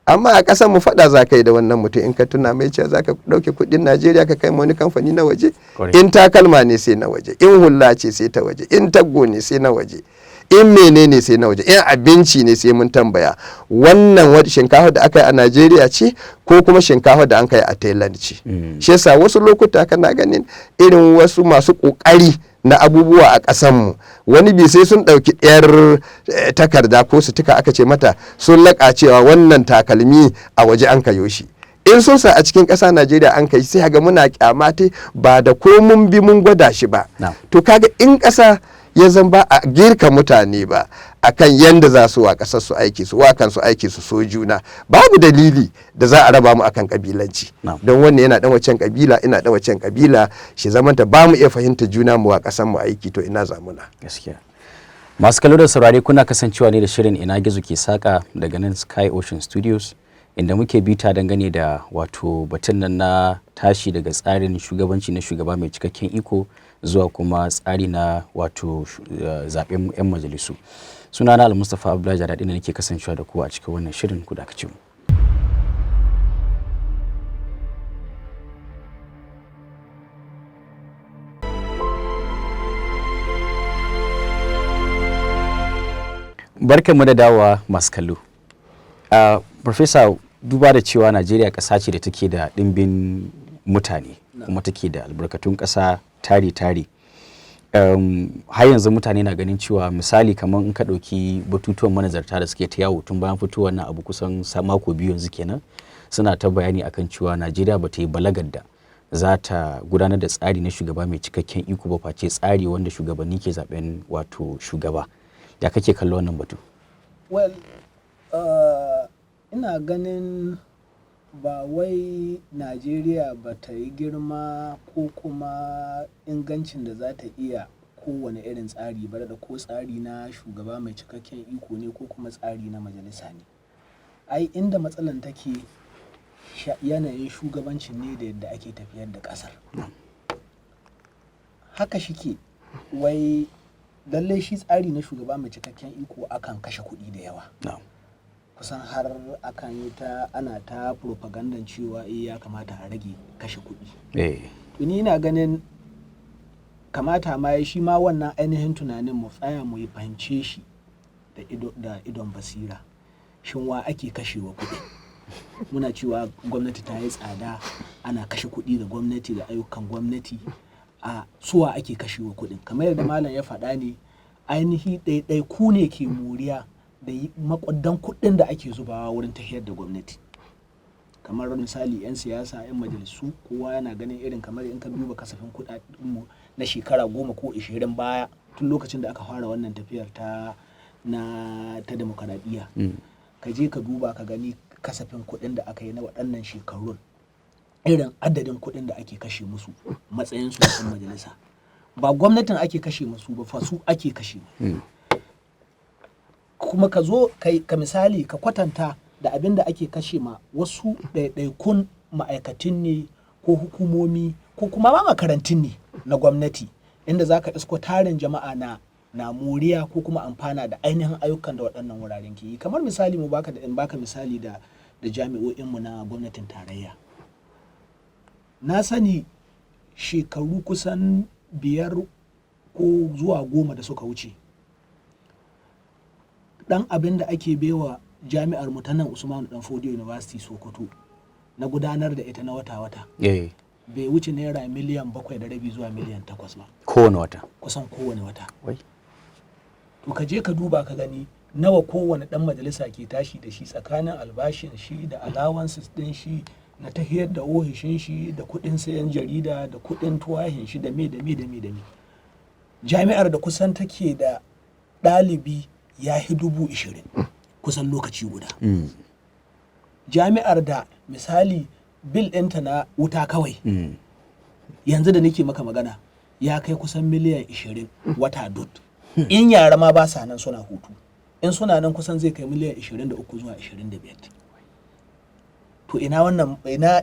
Amma a ƙasar mu faɗa za ka yi da wannan mutum in ka tuna mai cewa za ka ɗauke kuɗin Najeriya ka kai ma wani kamfani na waje. In takalma ne sai na waje, in hula ce sai ta waje, in taggo ne sai na waje, in menene sai na waje, in abinci ne sai mun tambaya wannan shinkafa da aka yi a Najeriya ce ko kuma shinkafa da an kai a Thailand ce. Shi yasa wasu lokuta kana ganin irin wasu masu kokari na abubuwa a ƙasanmu, wani bi sai sun ɗauki ɗayar takarda ko sutuka aka ce mata sun laƙa cewa wannan takalmi a waje an kayo shi. In sun sa a cikin ƙasa Najeriya an kai, sai ga muna kyamate ba da ko mun bi mun gwada shi ba. To kaga in ƙasa ya zan ba a girka mutane ba akan yanda za su wa ƙasar su aiki, su wa kansu aiki, su so juna, babu dalili da za a raba mu akan kabilanci. Don wannan yana dan wacan kabila, ina dan wacan kabila, shi zamanta ba mu iya fahimta juna mu wa ƙasar mu aiki, to ina zamuna. Gaskiya. Masu kallo da saurare, kuna kasancewa ne da shirin Ina Gizo Ke Saka daga nan Sky Ocean Studios, inda muke bita dangane da wato batun nan na tashi daga tsarin shugabanci na shugaba mai cikakken iko zuwa kuma tsari na wato zaɓen 'yan majalisu. Sunana Almustapha Abdullahi Jadaɗi da nake kasancewa da ku a cikin wannan shirin. Ku dakace mu. Barkanmu da dawowa, masu kallo. Professor, duba da cewa Najeriya ƙasa ce da take da ɗimbin mutane kuma take da albarkatun ƙasa tari-tari, har yanzu mutane na ganin cewa, misali, kamar in ka ɗauki batutuwan manazarta da suke ta yawo tun bayan fitowar nan abu kusan mako 2 yanzu kenan, suna ta bayani akan cewa Najeriya ba ta yi balagar da za ta gudanar da tsari na shugaba mai cikakken iko ba, face tsari wanda shugabanni ke zaben wato shugaba. Ya kake kallo wannan batu? Well, ina ganin ba wai Najeriya ba ta yi girma ko kuma ingancin da za ta iya kowane irin tsari ba, da ko tsari na shugaba mai cikakken iko ne ko kuma tsari na majalisa ne. Ai inda matsalan take, yanayin shugabancin ne da yadda ake tafiyar da ƙasar. Haka shike, wai lallai shi tsari na shugaba mai cikakken iko akan kashe kuɗi da yawa. Kusan har akan yi ta ana ta propagandan cewa eh, ya kamata a rage kashe kuɗi. To ni ina ganin kamata ma ya shi ma wannan ainihin tunanin mu tsaya mu yi fahimce shi da ido, da idon basira. Shin wa ake kashewa kuɗi? Muna cewa gwamnati ta yi tsada, ana kashe kuɗi da gwamnati da ayyukan gwamnati. A suwa ake kashewa kuɗin? Kamar yadda malam ya faɗa ne, ainihi ɗaiɗaiku ne ke moriya da maƙudan kuɗin da ake zubawa wurin tafiyar da gwamnati. Kamar misali 'yan siyasa, 'yan majalisu, kowa yana ganin irin kamar in ka duba kasafin kuɗaɗenmu na shekara 10 ko 20 baya, tun lokacin da aka fara wannan tafiyar ta na ta demokaradiyya, ka je ka duba ka gani kasafin kuɗin da aka yi na waɗannan shekarun, irin adadin kuɗin da ake kashe musu matsayin su na majalisa. Ba gwamnatin ake kashe musu ba fa, su ake kashe. Kuma ka zo ka misali ka kwatanta da abin da ake kashe ma wasu ɗaiɗaikun ma'aikatan ne ko hukumomi ko kuma ma makarantun ne na gwamnati, inda za ka isko tarin jama'a na moriya ko kuma amfana da ainihin ayyukan da waɗannan wuraren ke yi. Kamar misali mu baka da in baka misali da jami'o'inmu na gwamnatin tarayya. Na sani shekaru kusan 5 ko zuwa 10 da suka wuce, ɗan abin da ake baiwa jami'ar mu ta nan Usmanu Danfodiyo University Sokoto na gudanar da ita na wata-wata bai wuce naira miliyan 7.5 zuwa miliyan 8 ba. Kowane wata? Kusan kowane wata. Wai. To ka je ka duba ka gani nawa kowane ɗan majalisa ke tashi da shi tsakanin albashin shi da allowances ɗin shi na tahiyar da ohishin shi da kuɗin sayan jarida da kuɗin tuwahin shi da me da me da me da me. Jami'ar da kusan take da ɗalibi ya hi 20,000 kusan lokaci guda. Jami'ar da misali bill ɗinta na wuta kawai yanzu da nake maka magana ya kai kusan miliyan 20 wata dot. In yara ma ba sa nan suna hutu, in suna nan kusan zai kai miliyan 23 zuwa 25. To ina wannan,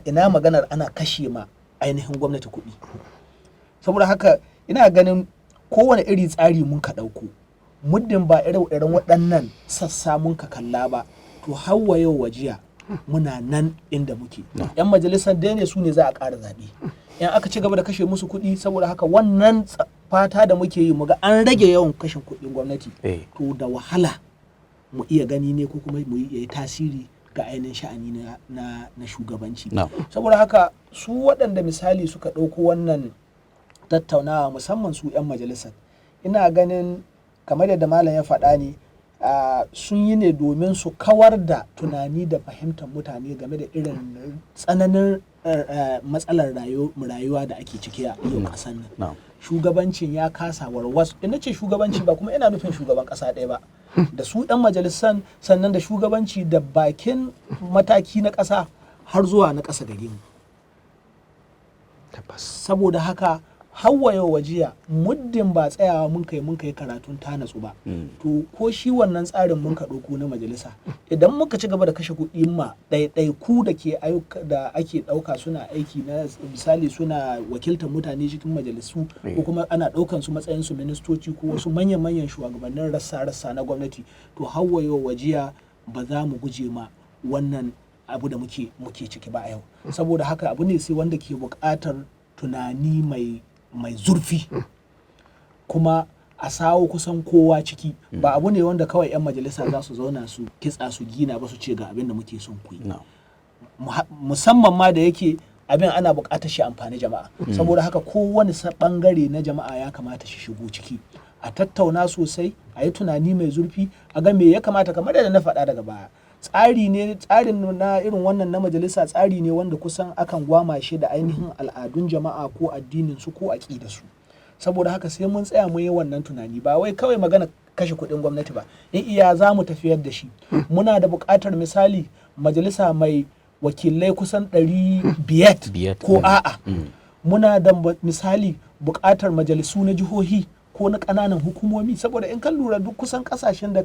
ina maganar ana kashe ma ainihin gwamnati kuɗi? Saboda haka Ina ganin kowane iri tsari mun ka ɗauko, muddin ba irin waɗannan sassa mun ka kalla ba, to hawa yau wajiya muna nan inda muke. Yan majalisar dai ne su ne za a ƙara zaɓe in aka ci gaba da kashe musu kuɗi. Saboda haka wannan fata da muke yi muga an rage yawan kashin kuɗin gwamnati, to da wahala mu iya gani ne ko kuma mu iya tasiri ga ainihin sha'ani na shugabanci. Saboda haka su waɗanda misali suka ɗauko wannan tattaunawa, musamman su 'yan majalisar, ina ganin kamar yadda malam ya faɗa ne, sun yi ne domin su kawar da tunani da fahimtar mutane game da irin tsananin matsalar rayuwa da ake ciki a yau ƙasar nan. Shugabancin ya kasa warwas. In ce shugabanci, ba kuma ina nufin shugaban ƙasa ɗaya ba, da su 'yan majalisan, sannan da shugabanci da bakin mataki na ƙasa har zuwa na ƙasa gare mu. Saboda haka hawa yau wajiya, muddin ba tsayawa mun kai karatun ta natsu ba, to ko shi wannan tsarin mun ka ɗauko na majalisa, idan muka ci gaba da kashe kuɗi ma ɗaiɗaiku da ke da ake ɗauka suna aiki na misali suna wakiltar mutane cikin majalisu, ko kuma ana ɗaukan su matsayin su ministoci ko wasu manyan-manyan shugabannin rassa-rassa na gwamnati, to hawa yau wajiya ba za mu guje ma wannan abu da muke ciki ba a yau. Saboda haka abu ne sai wanda ke buƙatar tunani mai zurfi, kuma a sawo kusan kowa ciki. Ba abu ne wanda kawai 'yan majalisa za su zauna su kitsa su gina ba, su ce ga abin da muke son ku yi, musamman ma da yake abin ana buƙatar shi amfani jama'a. Saboda haka kowane bangare na jama'a ya kamata shi shigo ciki, a tattauna sosai, a yi tunani mai zurfi, a ga me ya kamata. Kamar yadda na faɗa daga baya, tsari ne, tsarin na irin wannan na majalisa tsari ne wanda kusan akan gwama shi da ainihin al'adun jama'a ko addinin su ko aƙidar su. Saboda haka sai mun tsaya mun yi wannan tunani, ba wai kawai magana kashe kuɗin gwamnati ba, in iya za mu tafiyar da shi. Muna da buƙatar misali majalisa mai wakilai kusan 500 ko a'a, muna da misali buƙatar majalisu na jihohi ko na ƙananan hukumomi? Saboda in kan lura, duk kusan ƙasashen da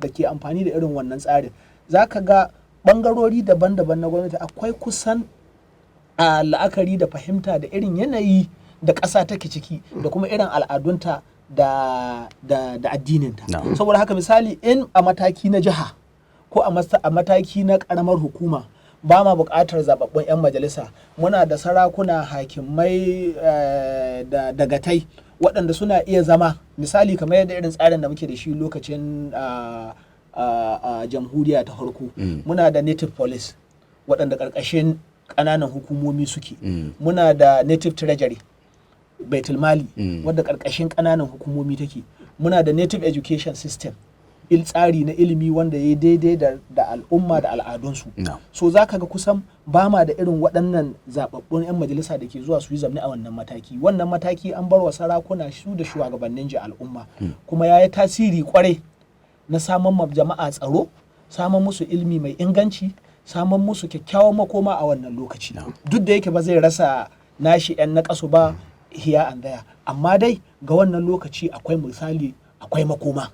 ke amfani da irin wannan tsarin, za ka ga ɓangarori daban-daban na gwamnati akwai kusan a la'akari da fahimta da irin yanayi da ƙasa take ciki da kuma irin al'adunta da addininta. Saboda haka misali in a mataki na jiha ko a mataki na ƙaramar hukuma ba ma buƙatar zababbun 'yan majalisa, muna da sarakuna, hakimai da dagatai waɗanda suna iya zama, misali kamar yadda irin tsarin da muke da shi lokacin jamhuriya ta farko, muna da native police waɗanda ƙarƙashin ƙananan hukumomi suke, muna da native treasury, baitulmali, wadda ƙarƙashin ƙananan hukumomi take, muna da native education system, tsari na ilimi wanda ya yi daidai da al'umma da al'adunsu. So za ka ga kusan ba ma da irin waɗannan zababbun 'yan majalisa da ke zuwa su yi zamne a wannan mataki. Wannan mataki an bar wa sarakuna su da shugabannin ji al'umma, kuma ya yi tasiri kwarai na samun ma jama'a tsaro, samun musu ilimi mai inganci, samun musu kyakkyawan makoma a wannan lokaci. Duk da yake ba zai rasa nashi 'yan naƙasu ba here and there, amma dai ga wannan lokaci akwai misali akwai makoma,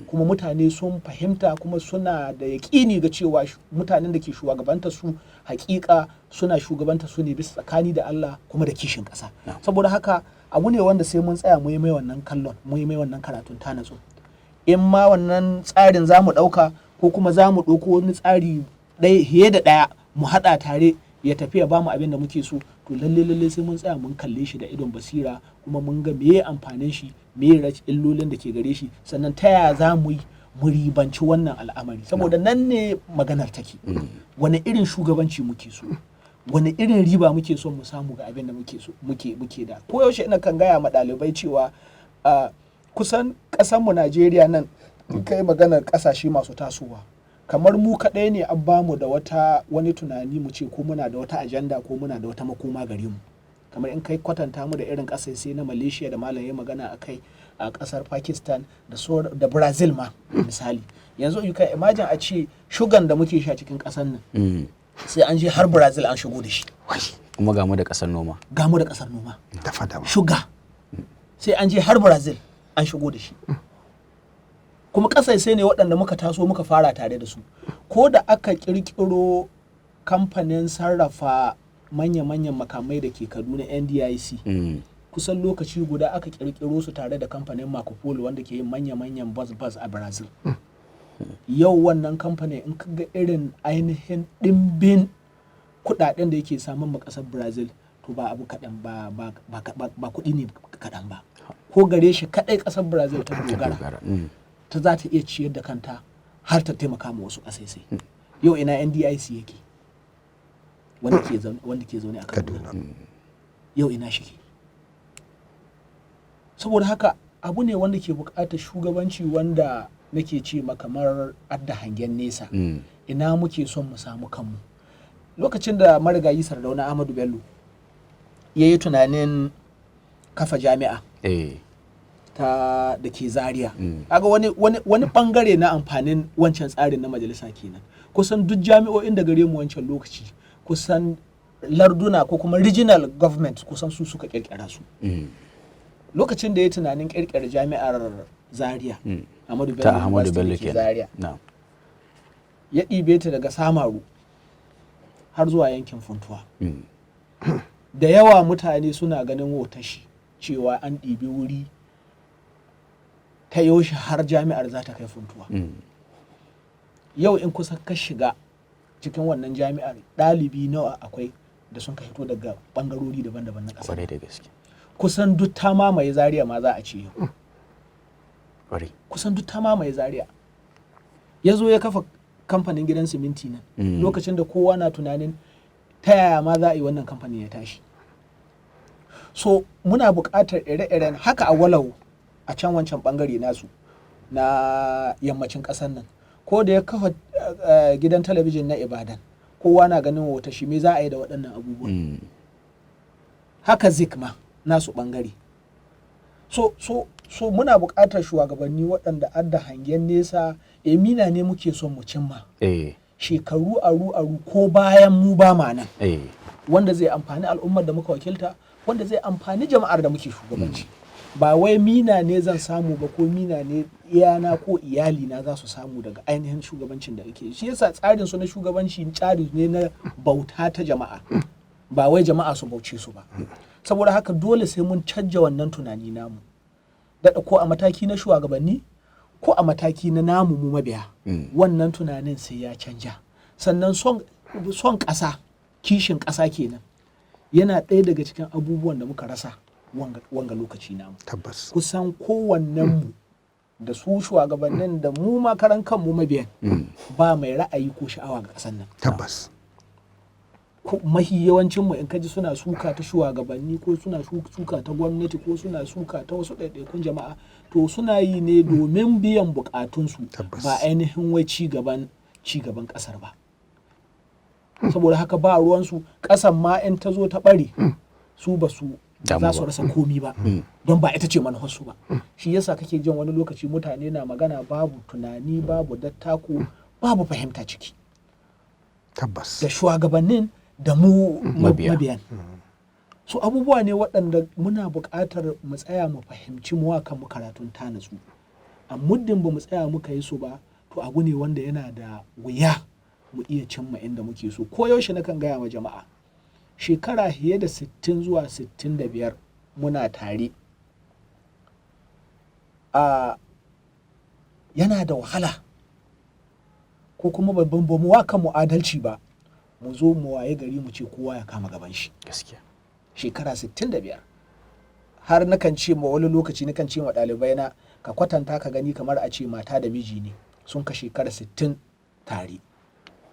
kuma mutane sun fahimta kuma suna da yaƙini ga cewa mutanen da ke shugabanta su hakika suna shugabanta su ne bisa tsakani da Allah kuma da kishin ƙasa. Saboda haka abu ne wanda sai mun tsaya mu yi mai wannan kallon, mu yi mai wannan karatun ta natsu, in ma wannan tsarin za mu ɗauka ko kuma za mu ɗauko wani tsari ɗaya fiye da ɗaya mu haɗa tare ya tafi ya bamu abin da muke so. To lalle lalle sai mun tsaya mun kalle shi da idon basira, kuma mun ga meye amfanin shi, meye illolin da ke gare shi, sannan ta yaya za mu yi mu ribanci wannan al'amari. Saboda nan ne maganar take: wani irin shugabanci muke so, wani irin riba muke so mu samu ga abin da muke so muke da. Ko yaushe ina kan gaya ma ɗalibai cewa kusan ƙasarmu Najeriya nan, in kai maganar ƙasashe masu tasowa, kamar mu kaɗai ne an bamu da wata wani tunani mu ce ko muna da wata ajanda ko muna da wata makoma gare mu. Kamar in kai kwatanta mu da irin ƙasashe na Malaysia da malam ya magana a kai, a ƙasar Pakistan da Brazil ma misali. Yanzu you can imagine a ce shugan da muke sha cikin ƙasar nan sai an je har Brazil an shigo da shi. Kuma ga mu da ƙasar noma. Ga mu da ƙasar noma. Da fadama. Shuga sai an je har Brazil an shigo da shi, kuma ƙasashe ne waɗanda muka taso muka fara tare da su. Ko da aka ƙirƙiro kamfanin sarrafa manya-manyan makamai da ke Kaduna, NDIC. Kusan lokaci guda aka kirkiro su tare da kamfanin Marco Polo wanda ke yin manya-manyan bus-bus a Brazil. Yau wannan kamfanin, in ka ga irin ainihin ɗimbin kudaden da yake samun ma ƙasar Brazil, to ba abu kaɗan ba, ba, ba, ba, ba kuɗi ne kaɗan ba. Ko gare shi kaɗai ƙasar Brazil ta dogara Dogara. Ta za ta iya ciyar da kanta har ta taimaka ma wasu ƙasashe. Yau ina NDIC yake, wanda ke zaune a Kaduna? Kaduna. Yau ina shi ke? Saboda haka abu ne wanda ke buƙatar shugabanci wanda nake ce ma kamar adda hangen nesa. Ina muke son mu samu kanmu? Lokacin da marigayi Sardauna Ahmadu Bello ya yi tunanin kafa jami'a ta da ke Zaria, kaga wani bangare na amfanin wancan tsarin na majalisa kenan. Kusan duk jami'o'in da gare mu wancan lokaci, kusan larduna ko kuma regional government, kusan su suka kirkira su. Lokacin da ya tunanin kirkira jami'ar Zaria, Ahmadu Ta Bello Ahmadu University Bello da ke kenan. Zaria, Na'am. ya ɗibe ta daga Samaru har zuwa yankin Funtuwa. Da yawa mutane suna ganin wotashi cewa an ɗibi wuri ta yaushe har jami'ar za ta kai Funtuwa. Yau in kusa ka shiga cikin wannan jami'ar, ɗalibi nawa akwai da sun ka fito daga ɓangarori daban-daban na ƙasa? Kwarai da gaske. Kusan duk ta mamaye Zaria ma za a ce yau. Kusan duk ta mamaye Zaria. Ya zo ya kafa kamfanin gidan siminti nan, lokacin da kowa na tunanin ta yaya ma za a yi wannan kamfanin ya tashi. So muna buƙatar ire-iren haka a walau a can wancan bangare nasu na yammacin ƙasar nan. Ko da ya kafa gidan talabijin na Ibadan, kowa na ganin wata shi me za a yi da waɗannan abubuwan. Haka Zik ma nasu bangare. So muna buƙatar shugabanni waɗanda adda hangen nesa. Emina ne muke son mu cimma shekaru aru aru ko bayan mu ba ma nan, wanda zai amfani al'ummar da muka wakilta, wanda zai amfani jama'ar da muke shugabanci. Ba wai mina ne zan samu ba, ko mina ne iyana ko iyalina za su samu daga ainihin shugabancin da ake. Shi yasa tsarin su na shugabanci tsari ne na bauta ta jama'a, ba wai jama'a su bauce su ba. Saboda haka dole sai mun canja wannan tunani namu daɗa, ko a mataki na shugabanni ko a mataki na namu mu mabiya, wannan tunanin sai ya canja. Sannan son ƙasa, kishin ƙasa kenan, yana ɗaya daga cikin abubuwan da muka rasa wanga lokaci namu. Kusan kowannenmu, da su shugabannin da mu ma karan kanmu mabiyan, ba mai ra'ayi ko sha'awa ga ƙasar nan. Mahi yawancin mu, in kaji suna suka ta shugabanni ko suna suka ta gwamnati ko suna suka ta wasu ɗaiɗaikun jama'a, to suna yi ne domin biyan bukatunsu, ba ainihin wai ci gaban ƙasar ba. Saboda haka ba ruwansu ƙasan ma in ta zo ta ɓare, su ba su Damu za su ba. rasa komi ba, don ba ita ce manufarsu ba. Shi yasa kake jin wani lokaci mutane na magana babu tunani, babu dattako, babu fahimta ciki, da shugabannin da mu Mabiya. mabiyan. So abubuwa ne waɗanda muna buƙatar mu tsaya mu fahimci mu kan mu karatun ta natsu. A muddin ba mu tsaya muka yi su ba, to abu ne wanda yana da wuya mu iya cimma inda muke so. Ko yaushe nakan gaya wa jama'a, shekara fiye da 60 zuwa 65 muna tare, a yana da wahala, ko kuma babban ba mu wa kanmu adalci ba, mu zo mu waye gari mu ce kowa ya kama gaban shi. Shekara 65. Har nakan ce ma wani lokaci, nakan ce wa ɗalibai na, ka kwatanta ka gani, kamar a ce mata da miji ne sun ka shekara 60 tare,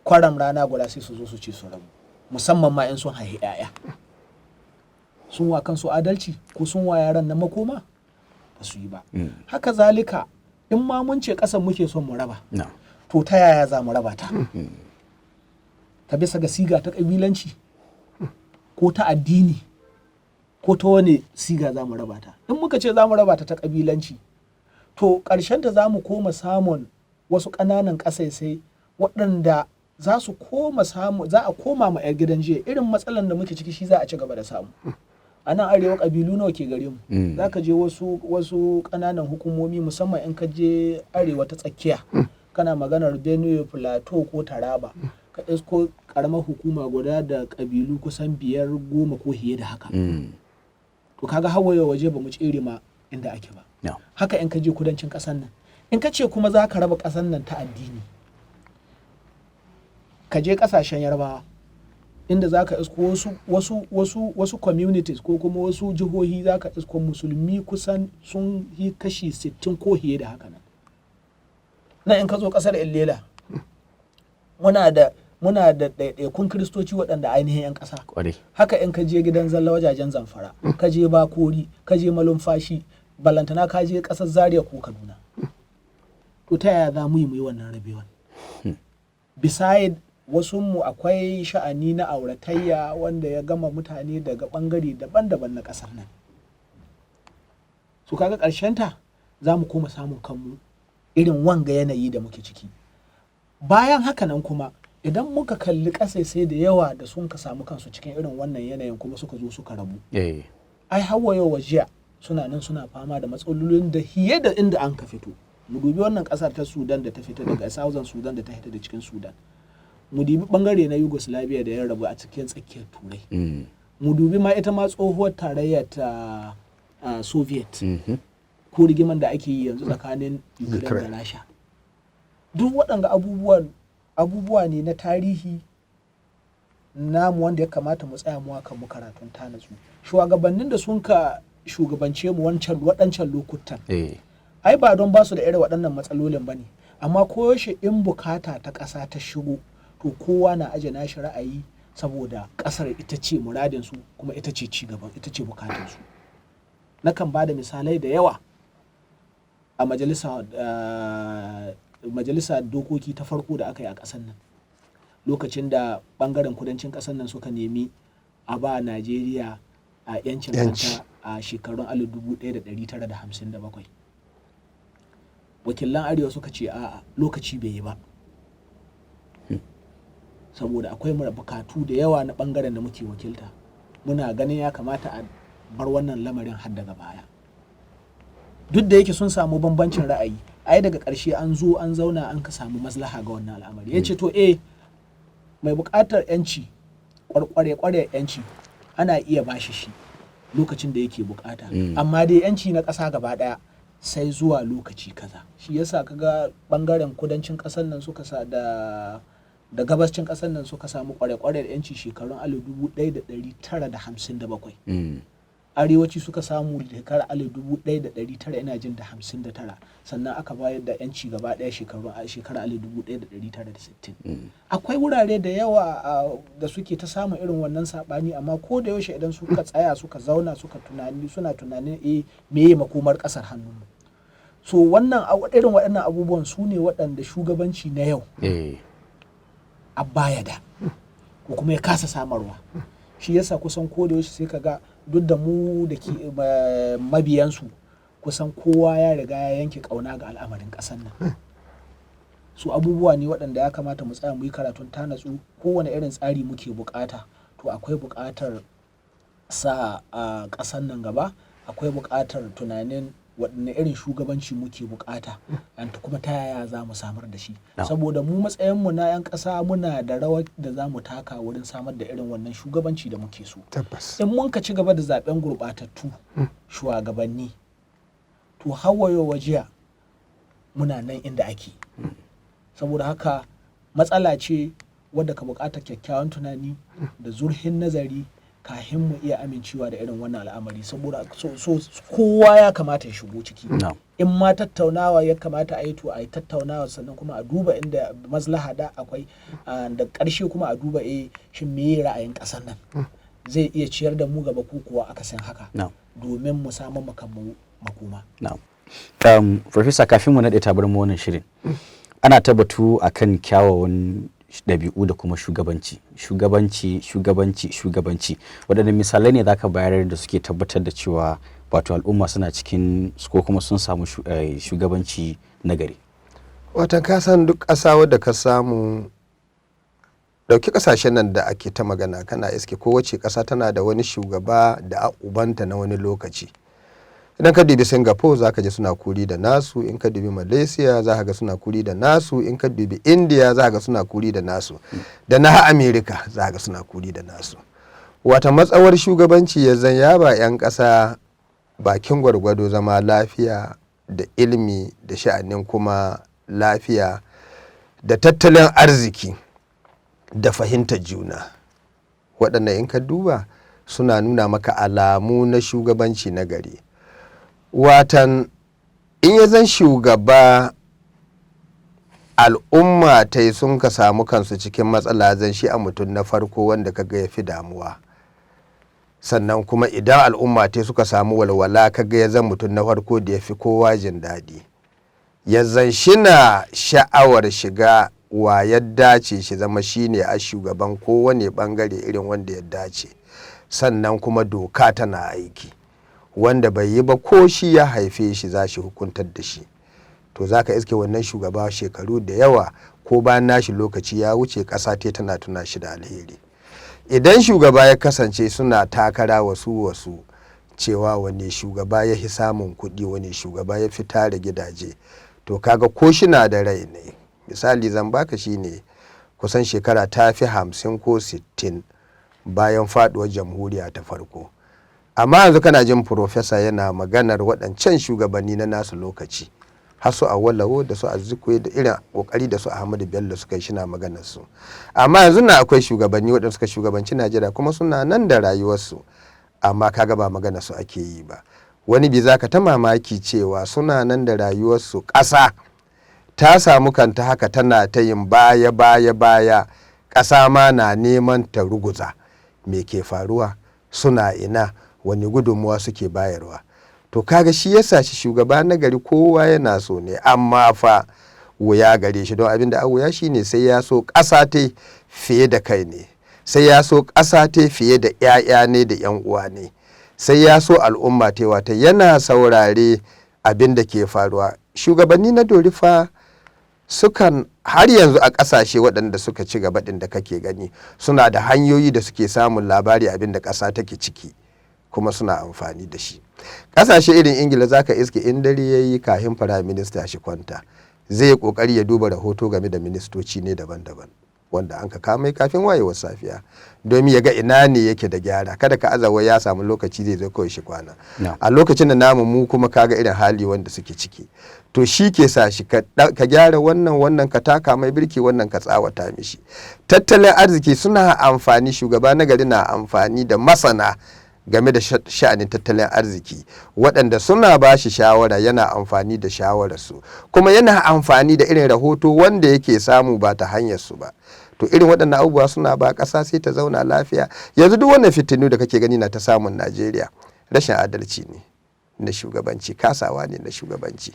kwaram rana guda sai su zo su ce su rabu, musamman ma in sun haihi 'ya'ya. Sun wa kansu adalci ko sun wa yaran na makoma? Ba su yi ba. Haka zalika in ma mun ce ƙasar muke son mu raba, to ta yaya za mu raba ta? Ta bisa ga siga ta ƙabilanci ko ta addini ko ta wani siga za mu raba ta? In muka ce za mu raba ta ta ƙabilanci, to ta za mu koma samun wasu ƙananan ƙasaisai waɗanda za su koma samu, za a koma ma 'yar gidan jiya. Irin matsalan da muke ciki shi za a ci gaba da samu. A nan arewa ƙabilu nawa ke gare mu? Za ka je wasu ƙananan hukumomi, musamman in ka je arewa ta tsakiya, kana maganar Benue, Plateau ko Taraba, ka isko ƙaramar hukuma guda da ƙabilu kusan 5, 10 ko fiye da haka. To kaga hawaye waje ba mu tsere ma inda ake ba. Haka in ka je kudancin ƙasar nan, in ka ce kuma za ka raba ƙasar nan ta addini, ka je ƙasashen Yarbawa inda za ka isko wasu communities ko kuma wasu jihohi, za ka isko Musulmi kusan sun yi kashi 60 ko fiye da haka nan. Na in ka zo ƙasar Illela, muna da ɗaiɗaikun Kiristoci waɗanda ainihin 'yan ƙasa. Haka in ka je gidan Zalla, wajajen Zamfara, ka je Bakori, ka je Malumfashi, balantana ka je ƙasar Zaria ko Kaduna. To ta yaya za mu yi wannan rabewan? Beside wasu mu akwai sha'ani na auratayya wanda ya gama mutane daga bangare daban-daban na ƙasar nan. Su kaga ta za mu koma samun kanmu irin wanga yanayi da muke ciki. Bayan haka nan kuma, idan muka kalli ƙasashe da yawa da sun ka samu kansu cikin irin wannan yanayin kuma suka zo suka rabu, ai hawa yau wajiya suna nan suna fama da matsalolin da hiye da inda an ka fito. Mu dubi wannan kasar ta Sudan da ta fita daga Southern Sudan, da ta fita da cikin Sudan. Mu dubi bangare na Yugoslavia da ya rabu a cikin tsakiyar Turai. Mu dubi ma ita ma tsohuwar tarayyar ta Soviet, ko rigiman da ake yi yanzu tsakanin Ukraine da Rasha. Duk waɗanga abubuwan abubuwa ne na tarihi namu wanda ya kamata mu tsaya mu kan mu karatun ta natsu. Shugabannin da sun ka shugabance mu wancan waɗancan lokutan, ai ba don ba su da irin waɗannan matsalolin ba ne, amma koyaushe in bukata ta ƙasa ta shigo, to kowa na aje nashi ra'ayi saboda ƙasar ita ce muradin su, kuma ita ce ci gaban, ita ce bukatar su. Nakan ba da misalai da yawa a majalisa dokoki ta farko da aka yi a ƙasar nan, lokacin da bangaren kudancin ƙasar nan suka nemi a ba Najeriya a yancin kanta a shekarun 1957. Wakilan arewa suka ce a'a, lokaci bai yi ba, saboda akwai bukatu da yawa na bangaren da muke wakilta, muna ganin ya kamata a bar wannan lamarin har daga baya. Duk da yake sun samu bambancin ra'ayi, ai daga ƙarshe an zo an zauna an ka samu maslaha ga wannan al'amari. Ya ce to eh, mai buƙatar yanci, kware yanci, ana iya bashi shi lokacin da yake bukata, amma dai yanci na ƙasa gaba ɗaya sai zuwa lokaci kaza. Shi yasa kaga bangaren kudancin ƙasar nan suka sa da gabascin ƙasar nan suka samu kware-kware yanci shekarun 1957. Arewaci suka samu shekarar 1900, ina jin, da 59. Sannan aka bayar da yanci gaba ɗaya shekarun shekarar 1960. Akwai wurare da yawa da suke ta samun irin wannan saɓani, amma ko da yaushe idan suka tsaya suka zauna suka tunani, suna tunanin eh, meye makomar ƙasar hannunmu. So wannan irin waɗannan abubuwan su ne waɗanda shugabanci na yau a baya da ko kuma ya kasa samarwa. Shi yasa kusan ko da yaushe sai ka ga duk da mu da ke mabiyansu, kusan kowa ya riga ya yanke kauna ga al'amarin ƙasar nan. Su abubuwa ne waɗanda ya kamata mu tsaya mu yi karatun ta natsu. Kowane irin tsari muke bukata, to akwai buƙatar sa a ƙasar nan gaba, akwai buƙatar tunanin waɗanne irin shugabanci muke bukata and kuma ta yaya za mu samar da shi, saboda mu matsayinmu na 'yan ƙasa muna da rawar da za mu taka wurin samar da irin wannan shugabanci da muke so. In mun ka ci gaba da zaben gurɓatattu shugabanni, to hawayo wajiya muna nan inda ake. Saboda haka matsala ce wadda ka buƙatar kyakkyawan tunani da zurhin nazari kahin mu iya amincewa da irin wannan al'amari, saboda so kowa ya kamata ya shigo ciki. In ma tattaunawa ya kamata a yi, to a yi tattaunawa, sannan kuma a duba inda maslaha da akwai, da ƙarshe kuma a duba eh, shin meye ra'ayin ƙasar nan, zai iya ciyar da mu gaba ko kuwa akasin haka, domin mu samu kanmu makoma. Professor, kafin mu naɗe tabarmar wannan shirin, ana ta batu akan kyawawan ɗabi'u da kuma shugabanci, shugabanci, shugabanci, shugabanci. Waɗanne misalai ne zaka bayar da suke tabbatar da cewa wato al'umma suna cikin ko kuma sun samu shugabanci nagari? Watan ka san duk ƙasa wadda ka samu, ɗauki ƙasashen nan da ake ta magana, kana iske kowace ƙasa tana da wani shugaba da a ubanta na wani lokaci. Idan ka dubi Singapore, za ka ji suna kuri da nasu. In ka dubi Malaysia, za ka ga suna kuri da nasu. In ka dubi India, za ka ga suna kuri da nasu. Da na America, za ka ga suna kuri da nasu. Wata matsawar shugabanci ya zan ya ba 'yan ƙasa bakin gwargwado zama lafiya da ilimi da sha'anin kuma lafiya da tattalin arziki da fahimtar juna, waɗannan in ka duba suna nuna maka alamu na shugabanci na gari. Watan in ya zan shugaba al'umma ta yi sun ka samu kansu cikin matsala, zan shi a mutum na farko wanda kaga ya fi damuwa. Sannan kuma idan al'umma ta suka samu walwala, kaga ya zan mutum na farko da ya fi kowa jin daɗi, ya zan shi na sha'awar shiga wa ya dace shi zama shine a shugaban kowane bangare irin wanda ya dace. Sannan kuma doka tana aiki, wanda bai yi ba ko shi ya haife shi za shi hukuntar da shi. To za ka iske wannan shugaba shekaru da yawa ko bayan nashi lokaci ya wuce, ƙasa te tana tuna shi da alheri. Idan shugaba ya kasance suna takara wasu wasu cewa wane shugaba ya fi samun kuɗi, wane shugaba ya fi tara gidaje, to kaga ko shi na da rai ne. Misali zan baka shine kusan shekara ta fi 50 ko 60 bayan faduwar jamhuriya ta farko, amma yanzu kana jin profesa yana maganar waɗancan shugabanni na nasu lokaci, har su Awolowo da su Azikiwe da irin kokari da su Ahmadu Bello suka yi, shina maganar su. Amma yanzu na akwai shugabanni waɗanda suka shugabanci Najeriya kuma suna nan da rayuwarsu, amma kaga ba maganar su ake yi ba. Wani bi zaka ta mamaki cewa suna nan da rayuwarsu, ƙasa ta samu kanta haka tana ta yin baya baya baya, ƙasa ma na neman ta ruguza. Me ke faruwa? Suna ina? Wani gudunmuwa suke bayarwa? To kaga shi yasa shi shugaba na gari kowa yana so ne, amma fa wuya gare shi, don abin da wuya shine sai ya so ƙasa ta fiye da kai ne, sai ya so ƙasa ta fiye da 'ya'ya ne da 'yan uwa ne, sai ya so al'umma ta. Wata yana saurare abin da ke faruwa. Shugabanni na dorifa sukan har yanzu a ƙasashe waɗanda suka ci gaba ɗin da kake gani suna da hanyoyi da suke samun labari abin da ƙasa take ciki, kuma suna amfani da shi. Ƙasashe irin Ingila zaka iske in dare ya yi kahin firayim minista shi kwanta, zai yi ƙoƙari ya duba rahoto game da ministoci ne daban-daban wanda an ka kamai kafin wayewar safiya, domin ya ga ina ne yake da gyara. Kada ka azawa ya samu lokaci zai zo kawai shi kwana. A lokacin da namu mu kuma kaga irin hali wanda suke ciki, to shi ke sa shi ka gyara wannan, wannan ka taka mai birki, wannan ka tsawata mishi. Tattalin arziki suna amfani, shugaba na gari na amfani da masana game da sha'anin tattalin arziki waɗanda suna ba shi shawara, yana amfani da shawararsu, kuma yana amfani da irin rahoto wanda yake samu ba ta hanyar su ba. To irin waɗannan abubuwa suna ba ƙasa sai ta zauna lafiya. Yanzu duk wannan fitinu da kake gani na ta samun Najeriya, rashin adalci ne na shugabanci, kasawa ne na shugabanci.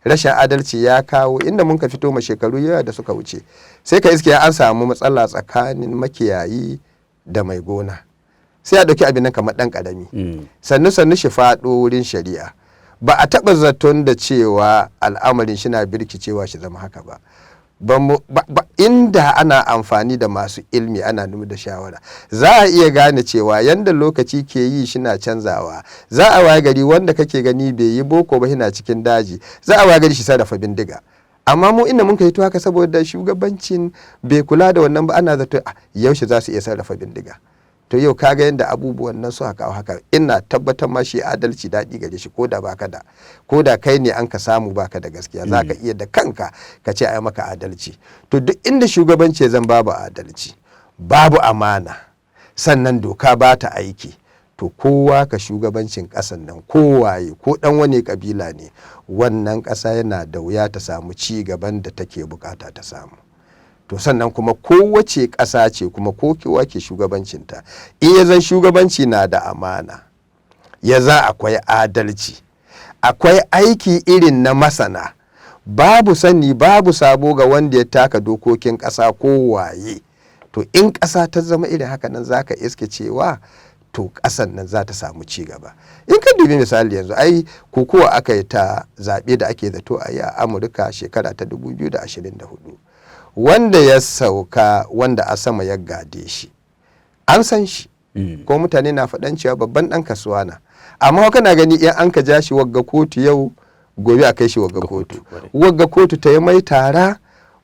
Rashin adalci ya kawo inda mun ka fito ma shekaru yawa da suka wuce, sai ka iske an samu matsala tsakanin makiyayi da mai gona, sai a ɗauki abin nan kamar ɗan ƙarami, sannu sannu shi faɗo wurin shari'a. Ba a taɓa zaton da cewa al'amarin shi na birkicewa shi zama haka ba. Inda ana amfani da masu ilmi, ana nuna da shawara, za a iya gane cewa yanda lokaci ke yi shi na canzawa. Za a waye gari wanda kake gani bai yi boko ba yana cikin daji, za a waye gari shi sarrafa bindiga. Amma mu inda mun kai to haka, saboda shugabancin bai kula da wannan ba, ana zato yaushe za su iya sarrafa bindiga. To yau kaga yadda abubuwan nan suka kawo haka. Ina tabbatar ma shi adalci daɗi gare shi, ko da baka da, ko da kai ne an ka samu baka da gaskiya, za ka iya da kanka ka ce ai maka adalci. To duk inda shugabanci zan babu adalci, babu amana, sannan doka ba ta aiki, to kowa ka shugabancin ƙasan nan, kowaye ko ɗan wani kabila ne, wannan ƙasa yana da wuya ta samu ci gaban da take bukata ta samu. To sannan kuma kowace ƙasa ce kuma ko kowa ke shugabancinta, in ya zan shugabanci na da amana, ya za akwai adalci, akwai aiki irin na masana, babu sani babu sabo ga wanda ya taka dokokin ƙasa ko waye, to in ƙasa ta zama irin haka nan, za ka iske cewa to ƙasan nan za ta samu ci gaba. In ka dubi misali yanzu, ai kokowa aka yi ta zaɓe da ake zato a yi a Amurka shekara ta 2024, wanda ya sauka, wanda a sama ya gade shi, an san shi, ko mutane na faɗan cewa babban ɗan kasuwa na. Amma kana gani in an ka ja shi wagga kotu yau, gobe a kai shi wagga kotu, wagga kotu ta yi mai tara.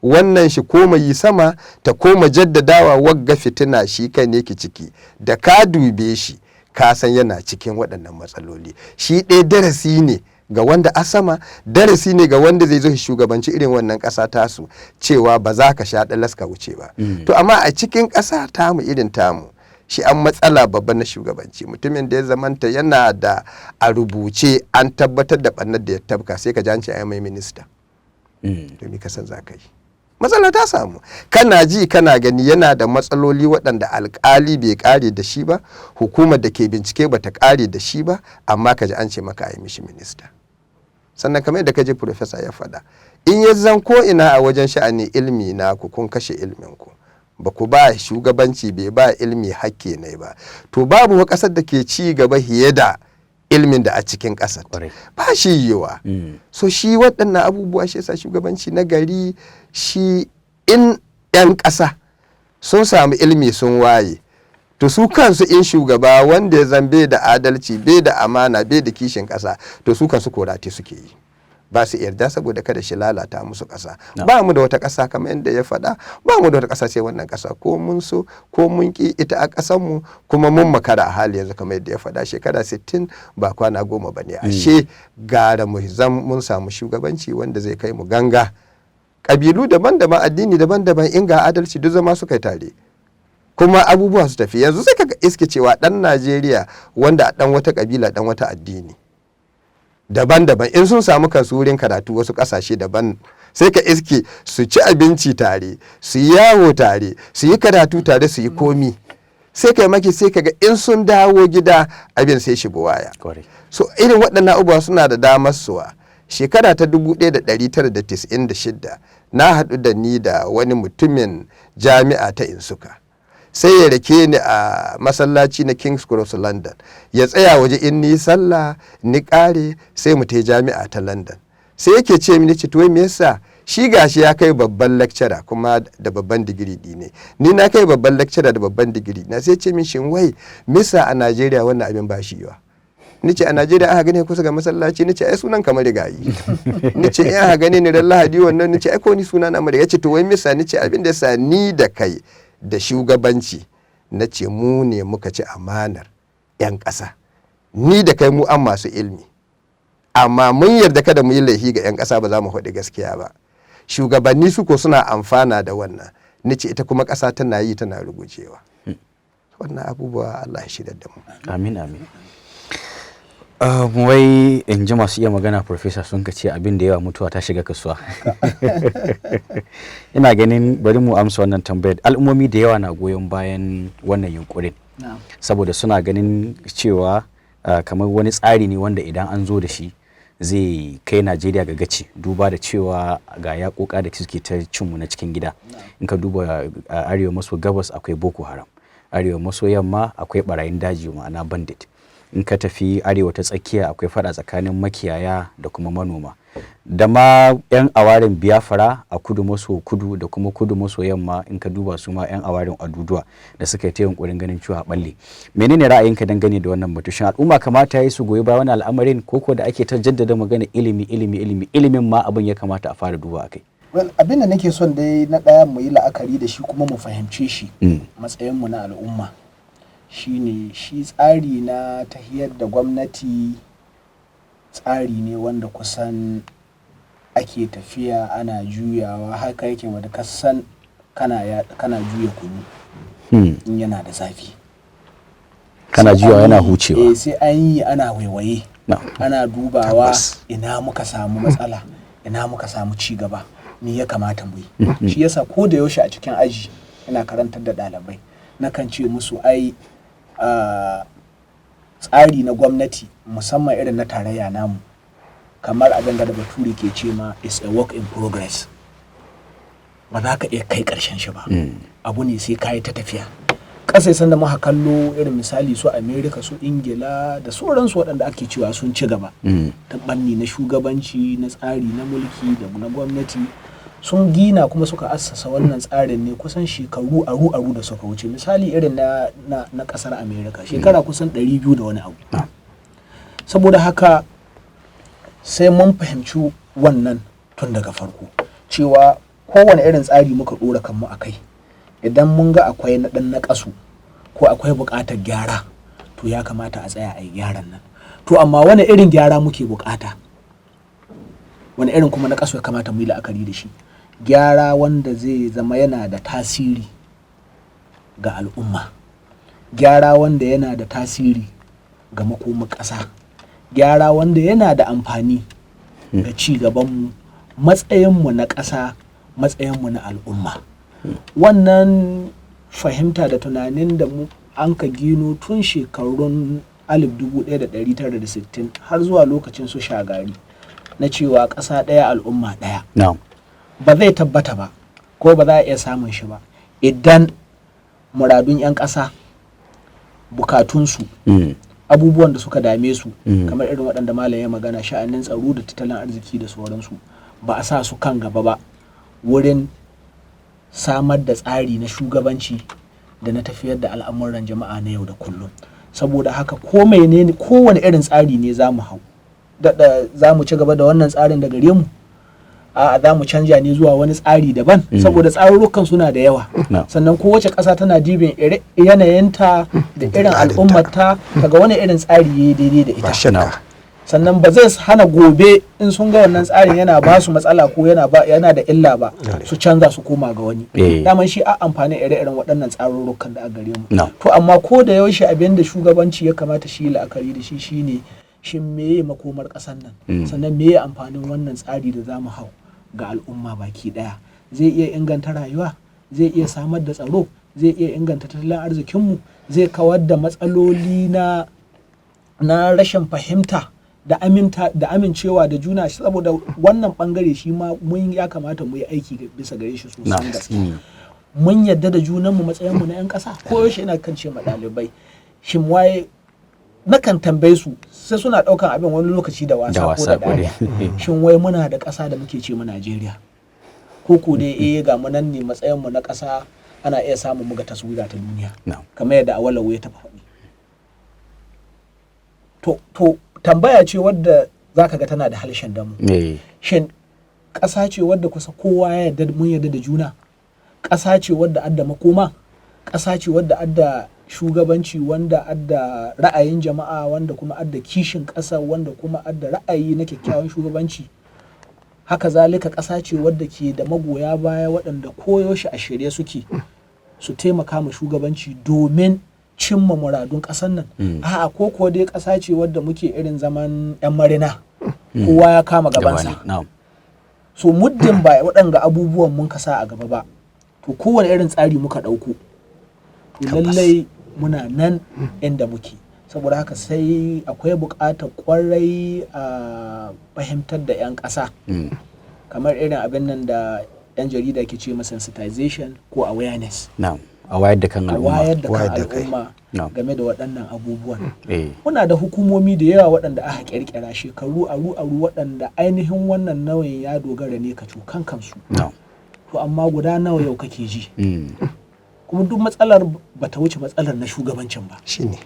Wannan shi koma yi sama ta koma jaddadawa wagga fitina shi kai ne ki ciki da ka dube shi ka san yana cikin waɗannan matsaloli. Shi ɗaya darasi ne ga wanda a sama, darasi ne ga wanda zai zo shi shugabanci irin wannan ƙasa tasu, cewa ba za ka sha ɗalas ka wuce ba. To amma a cikin ƙasa tamu irin tamu, shi an matsala babba na shugabanci. Mutumin da ya zamanta yana da a rubuce an tabbatar da ɓannar da ya tabka, sai ka ji an ce ai mai minista. Domin ka san za ka yi matsala ta samu, kana ji kana gani yana da matsaloli waɗanda alkali bai kare da shi ba, hukumar da ke bincike ba ta kare da shi ba, amma ka ji an ce maka a yi mishi minista. Sannan kamar yadda ka ji professor ya faɗa, in ya zan ko ina a wajen sha'ani ilmi na ku, kun kashe ilmin ku, ba ku ba shugabanci, bai ba ilmi hakke ne ba, to babu wa ƙasar da ke ci gaba fiye da ilmin da a cikin ƙasar. Ba shi yiwa. So shi waɗannan abubuwa shi yasa shugabanci na gari shi in 'yan ƙasa sun samu ilmi sun waye, to su kansu in shugaba wanda ya zan bai da adalci, bai da amana, bai da kishin ƙasa, to su kansu korate suke yi, ba su yarda, saboda kada shi lalata musu ƙasa. Ba mu da wata ƙasa, kamar yadda ya faɗa, ba mu da wata ƙasa sai wannan ƙasa. Ko mun so ko mun ƙi, ita a ƙasar mu, kuma mun makara a hali yanzu. Kamar yadda ya faɗa, shekara 60 ba kwana 10 ba ne. Ashe gara mu zan mun samu shugabanci wanda zai kai mu ganga. Ƙabilu daban-daban, addini daban-daban, in ga adalci duk zama suka yi tare kuma abubuwa su tafi. Yanzu sai ka iske cewa ɗan Najeriya wanda a ɗan wata ƙabila, ɗan wata addini daban-daban, in sun samu kansu wurin karatu wasu ƙasashe daban, sai ka iske su ci abinci tare, su yi yawo tare, su yi karatu tare, su yi komi. Sai kai maki sai ka ga in sun dawo gida abin sai shigo waya. So irin waɗannan abubuwa suna da damar suwa. Shekara ta 1996 na haɗu da ni da wani mutumin jami'a ta Nsukka, sai ya rake ni a masallaci na King's Cross, London, ya tsaya waje in ni sallah ni kare, sai mu tai jami'a ta London. Sai yake ce mini, ce to me yasa shi gashi ya kai babban lecturer kuma da babban digiri ne, ni na kai babban lecturer da babban digiri na? Sai ce min, shin wai misa a Najeriya wannan abin ba shi yiwa? Ni ce a Najeriya aka gane kusa ga masallaci, ni ce ai sunan kamar rigayi. Ni ce in aka gane ni ran Lahadi wannan, ni ce ai ko ni suna na marigayi. Ce to wai misa? Ni ce abin da yasa ni da kai da shugabanci, na ce mu ne muka ci amanar 'yan ƙasa. Ni da kai mu an masu ilmi, amma mun yarda kada mu yi laifi ga 'yan ƙasa, ba za mu faɗi gaskiya ba. Shugabanni su ko suna amfana da wannan. Ni ce ita kuma ƙasa tana yi tana rugujewa. Wannan abubuwa Allah ya shirya da mu. Amin, amin. Wai in ji masu iya magana, Professor, sun ka ce abin da yawa mutuwa ta shiga kasuwa. Ina ganin bari mu amsa wannan tambayar. Al'ummomi da yawa na goyon bayan wannan yunkurin saboda suna ganin cewa kamar wani tsari ne wanda idan an zo da shi zai kai Najeriya ga gaci, duba da cewa ga yaƙoƙa da suke ta cinmu na cikin gida. In ka duba arewa maso gabas akwai Boko Haram, arewa maso yamma akwai barayin daji, ma'ana bandit. In ka tafi arewa ta tsakiya akwai fada tsakanin makiyaya da kuma manoma, da ma 'yan awarin Biafra a kudu maso kudu da kuma kudu maso yamma. In ka duba su ma 'yan awarin Aduduwa da suka yi ta yunkurin ganin cewa balle. Menene ra'ayinka dangane da wannan batu? Shin al'umma kamata yi su goyi bayan wannan al'amarin, koko da ake ta jaddada magana ilimi, ilimi, ilimi, ilimin ma abin ya kamata a fara duba akai? Well, abin da nake son dai na ɗaya mu yi la'akari da shi kuma mu fahimce shi matsayinmu na al'umma shine shi tsari na tahiyar da gwamnati tsari ne wanda kusan ake tafiya ana juyawa. Haka yake wadda kasan kana juya kunu in yana da zafi. Kana Sai juyawa an yana hucewa. Eh, sai an yi ana waiwaye, ana dubawa ina muka samu matsala, ina muka samu ci gaba, me ya kamata mu yi. Shi yasa ko da yaushe a cikin aji ina karantar da ɗalibai nakan ce musu ai tsari na gwamnati, musamman irin na tarayya namu, kamar abin da Bature ke ce ma is a work in progress. Ba za ka iya kai ƙarshen shi ba, abu ne sai ka yi ta tafiya. Ƙasashen da muka kallo, irin misali su America, su Ingila da sauransu, waɗanda ake cewa sun ci gaba ta ɓanni na shugabanci, na tsari na mulki da na gwamnati, sun gina kuma suka assasa wannan tsarin ne kusan shekaru aru aru da suka wuce. Misali irin na ƙasar America, shekara kusan 200 da wani abu. Saboda haka sai mun fahimci wannan tun daga farko cewa Kowane irin tsari muka ɗora kanmu a kai, idan mun ga akwai na ɗan naƙasu ko akwai buƙatar gyara, to ya kamata a tsaya a yi gyaran nan. To amma wani irin gyara muke buƙata, wani irin kuma naƙasu ya kamata mu yi la'akari da shi? Gyara wanda zai zama yana da tasiri ga al'umma, gyara wanda yana da tasiri ga makomar ƙasa, gyara wanda yana da amfani ga ci gabanmu, matsayinmu na ƙasa, matsayinmu na al'umma. Wannan fahimta da tunanin da mu an ka gino tun shekarun 1960 har zuwa lokacin su Shagari, na cewa ƙasa ɗaya, al'umma ɗaya, ba zai tabbata ba ko ba za a iya samun shi ba idan muradun 'yan ƙasa, bukatunsu, abubuwan da suka dame su, kamar irin waɗanda malam ya magana, sha'anin tsaro da tattalin arziki da sauransu, ba a sa su kan gaba ba wurin samar da tsari na shugabanci da na tafiyar da al'amuran jama'a na yau da kullum. Saboda haka ko menene, kowane irin tsari ne za mu hau, daɗa za mu ci gaba da wannan tsarin da gare mu, a'a, za mu canja ne zuwa wani tsari daban, saboda tsarurrukan suna da yawa. Sannan kowace ƙasa tana dibin yanayinta da irin tsarinta. al'ummarta, kaga wani irin tsari ya yi daidai da Ba ita. shakka. Sannan ba zai hana gobe in sun ga wannan tsarin yana ba su matsala ko yana da illa ba, su canza su koma ga wani. Daman shi a amfanin ire-iren waɗannan tsarurrukan da a gare mu. To amma ko da yaushe abin da shugabanci ya kamata shi la'akari da shi shine, shin meye makomar ƙasar nan? Sannan meye amfanin wannan tsari da zamu hau ga al'umma baki ɗaya? Zai iya inganta rayuwa, zai iya samar da tsaro, zai iya inganta tattalin arzikinmu, zai kawar da matsaloli na rashin fahimta da aminta da amincewa da juna, saboda wannan bangare shi ma mun ya kamata mu yi aiki bisa gare shi sosai gaske. Mun yadda da junanmu matsayinmu na 'yan ƙasa? Ko yaushe ina kan ce ma ɗalibai, shin waye, nakan tambaye su, sai suna ɗaukan abin wani lokaci da wasa Da ko wasa da ko dai. dariya, shin wai muna da ƙasa da muke ce mu Najeriya, ko ko dai ga mu nan ne matsayinmu na ƙasa, ana iya samun mu ga taswira ta duniya, kamar yadda Awolowo ya taɓa faɗi? To tambaya ce wadda zaka ga tana da harshen damu. Shin ƙasa ce wadda kusa kowa ya yarda, mun yarda da juna, ƙasa ce wadda adda makoma, ƙasa ce wadda adda shugabanci wanda adda ra'ayin jama'a, wanda kuma adda kishin ƙasa, wanda kuma adda ra'ayi na kyakkyawan shugabanci? Haka zalika ƙasa ce wadda ke da magoya baya waɗanda koyaushe a shirye suke su taimaka ma shugabanci domin cimma muradun ƙasar nan? A'a, ko kuwa dai ƙasa ce wadda muke irin zaman 'yan marina, kowa ya kama gabansa? So muddin ba waɗanga abubuwan mun kasa a gaba ba, to kowane irin tsari muka ɗauko, to lallai muna nan inda muke. Saboda haka sai akwai buƙatar ƙwarai a fahimtar da 'yan ƙasa, kamar irin abin nan da 'yan jarida ke ce ma sensitization ko awareness. Na'am, a wayar da kan A al'umma. wayar da kan Wayar da kai. al'umma game da waɗannan abubuwan. Muna da hukumomi da yawa waɗanda aka ƙirƙira shekaru aru aru, waɗanda ainihin wannan nauyin ya dogara ne kacokan kansu. To amma guda nawa yau kake ji? Kuma duk matsalar bata wuce matsalar na shugabancin ba. Shine.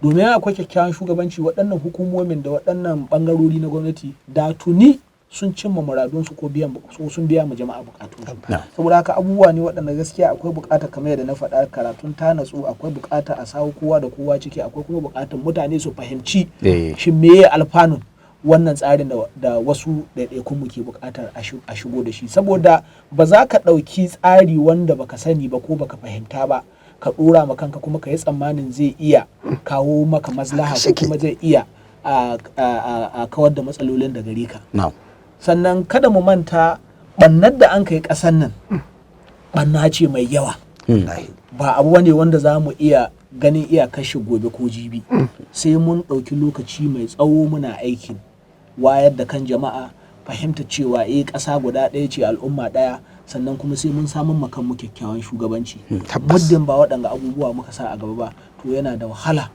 Domin akwai kyakkyawan shugabanci, waɗannan hukumomin da waɗannan ɓangarori na gwamnati da tuni sun cimma muradunsu ko biyan ko sun biya ma jama'a bukatunsu. Saboda haka abubuwa ne waɗanda gaskiya akwai bukata, kamar yadda na faɗa, karatun ta natsu, akwai bukata a sawo kowa da kowa ciki, akwai kuma bukatar mutane su fahimci shin meye alfanun wannan tsarin da wasu ɗaiɗaikun mu ke buƙatar a shigo da shi. Saboda ba za ka ɗauki tsari wanda baka sani ba ko baka fahimta ba ka ɗora ma kanka kuma ka yi tsammanin zai iya kawo maka maslaha ko kuma zai iya a kawar da matsalolin da gare ka. Sannan kada mu manta, ɓannar da an kai ƙasan nan ɓanna ce mai yawa. Ba abu bane wanda za mu iya ganin iya kashe gobe ko jibi, sai mun ɗauki lokaci mai tsawo muna aikin wayar da kan jama'a, fahimta cewa ƙasa guda ɗaya ce, al'umma ɗaya. Sannan kuma sai mun samun ma kanmu kyakkyawan shugabanci. Muddin ba waɗanga abubuwa muka sa a gaba ba, to yana da wahala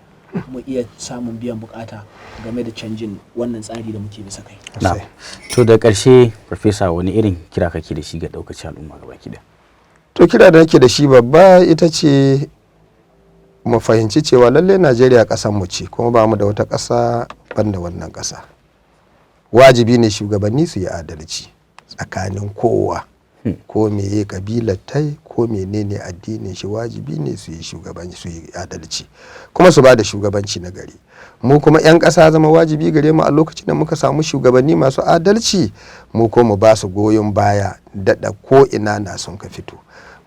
mu iya samun biyan bukata game da canjin wannan tsari da muke bisa kai. Na'am. To da ƙarshe, Farfesa, wani irin kira kake da shi ga ɗaukacin al'umma gaba ki? To, kira da nake da shi babba ita ce mu fahimci cewa lalle Najeriya ƙasar mu ce, kuma ba mu da wata ƙasa banda wannan ƙasa. Wajibi ne shugabanni su yi adalci tsakanin kowa. Ko meye kabilar tai, ko menene addinin shi, wajibi ne su yi shugabanci, su yi adalci, kuma su ba da shugabanci na gari. Mu kuma 'yan ƙasa, zama wajibi gare mu a lokacin da muka samu shugabanni masu adalci, mu ko mu ba su goyon baya daɗa ko ina na sun ka fito.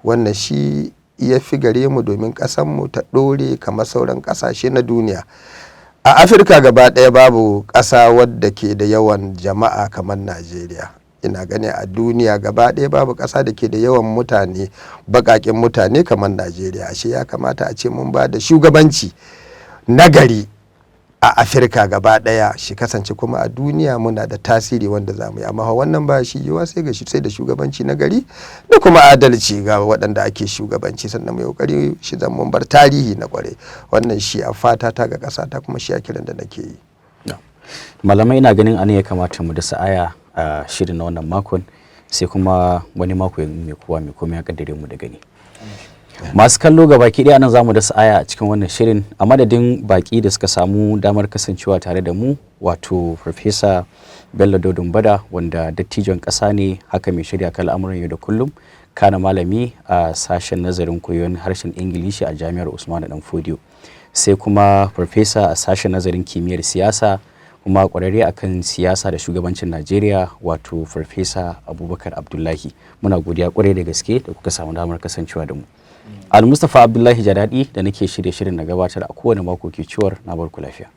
Wannan shi ya fi gare mu domin ƙasanmu ta ɗore kamar sauran ƙasashe na duniya. A Afirka gaba ɗaya babu ƙasa wadda ke da yawan jama'a kamar Najeriya. Ina gani a duniya gaba ɗaya babu ƙasa da ke da yawan mutane, baƙaƙen mutane, kamar Najeriya. Ashe ya kamata a ce mun ba da shugabanci nagari a Afirka gaba ɗaya, shi kasance kuma a duniya muna da tasiri wanda za mu yi. Amma wannan ba shi yiwa sai ga sai da shugabanci na gari da kuma adalci ga waɗanda ake shugabanci. Sannan mu yi kokari shi zan mun bar tarihi na kware. Wannan shi a fata ta ga ƙasa ta, kuma shi a kiran da nake yi. Malamai, ina ganin anan ya kamata mu dasa aya a shirin na wannan makon, sai kuma wani mako mai kowa mai komai ya kaddare mu da gani. Masu kallo, ga baki ɗaya nan zamu dasa aya a cikin wannan shirin. A madadin baki da suka samu damar kasancewa tare da mu, wato Farfesa Bello Dodon Bada, wanda dattijon ƙasa ne haka, mai shirya kan al'amuran yau da kullum, kana malami a sashen nazarin koyon harshen Ingilishi a Jami'ar Usmanu Dan Fodiyo, sai kuma farfesa a sashen nazarin kimiyyar siyasa kuma kwararre akan siyasa da shugabancin Najeriya, wato Farfesa Abubakar Abdullahi, muna godiya kwarai da gaske da kuka samu damar kasancewa da mu. Almustapha Abdullahi Jadadi da nake shirye shirin na gabatar a kowane mako ke ciwar na barku lafiya.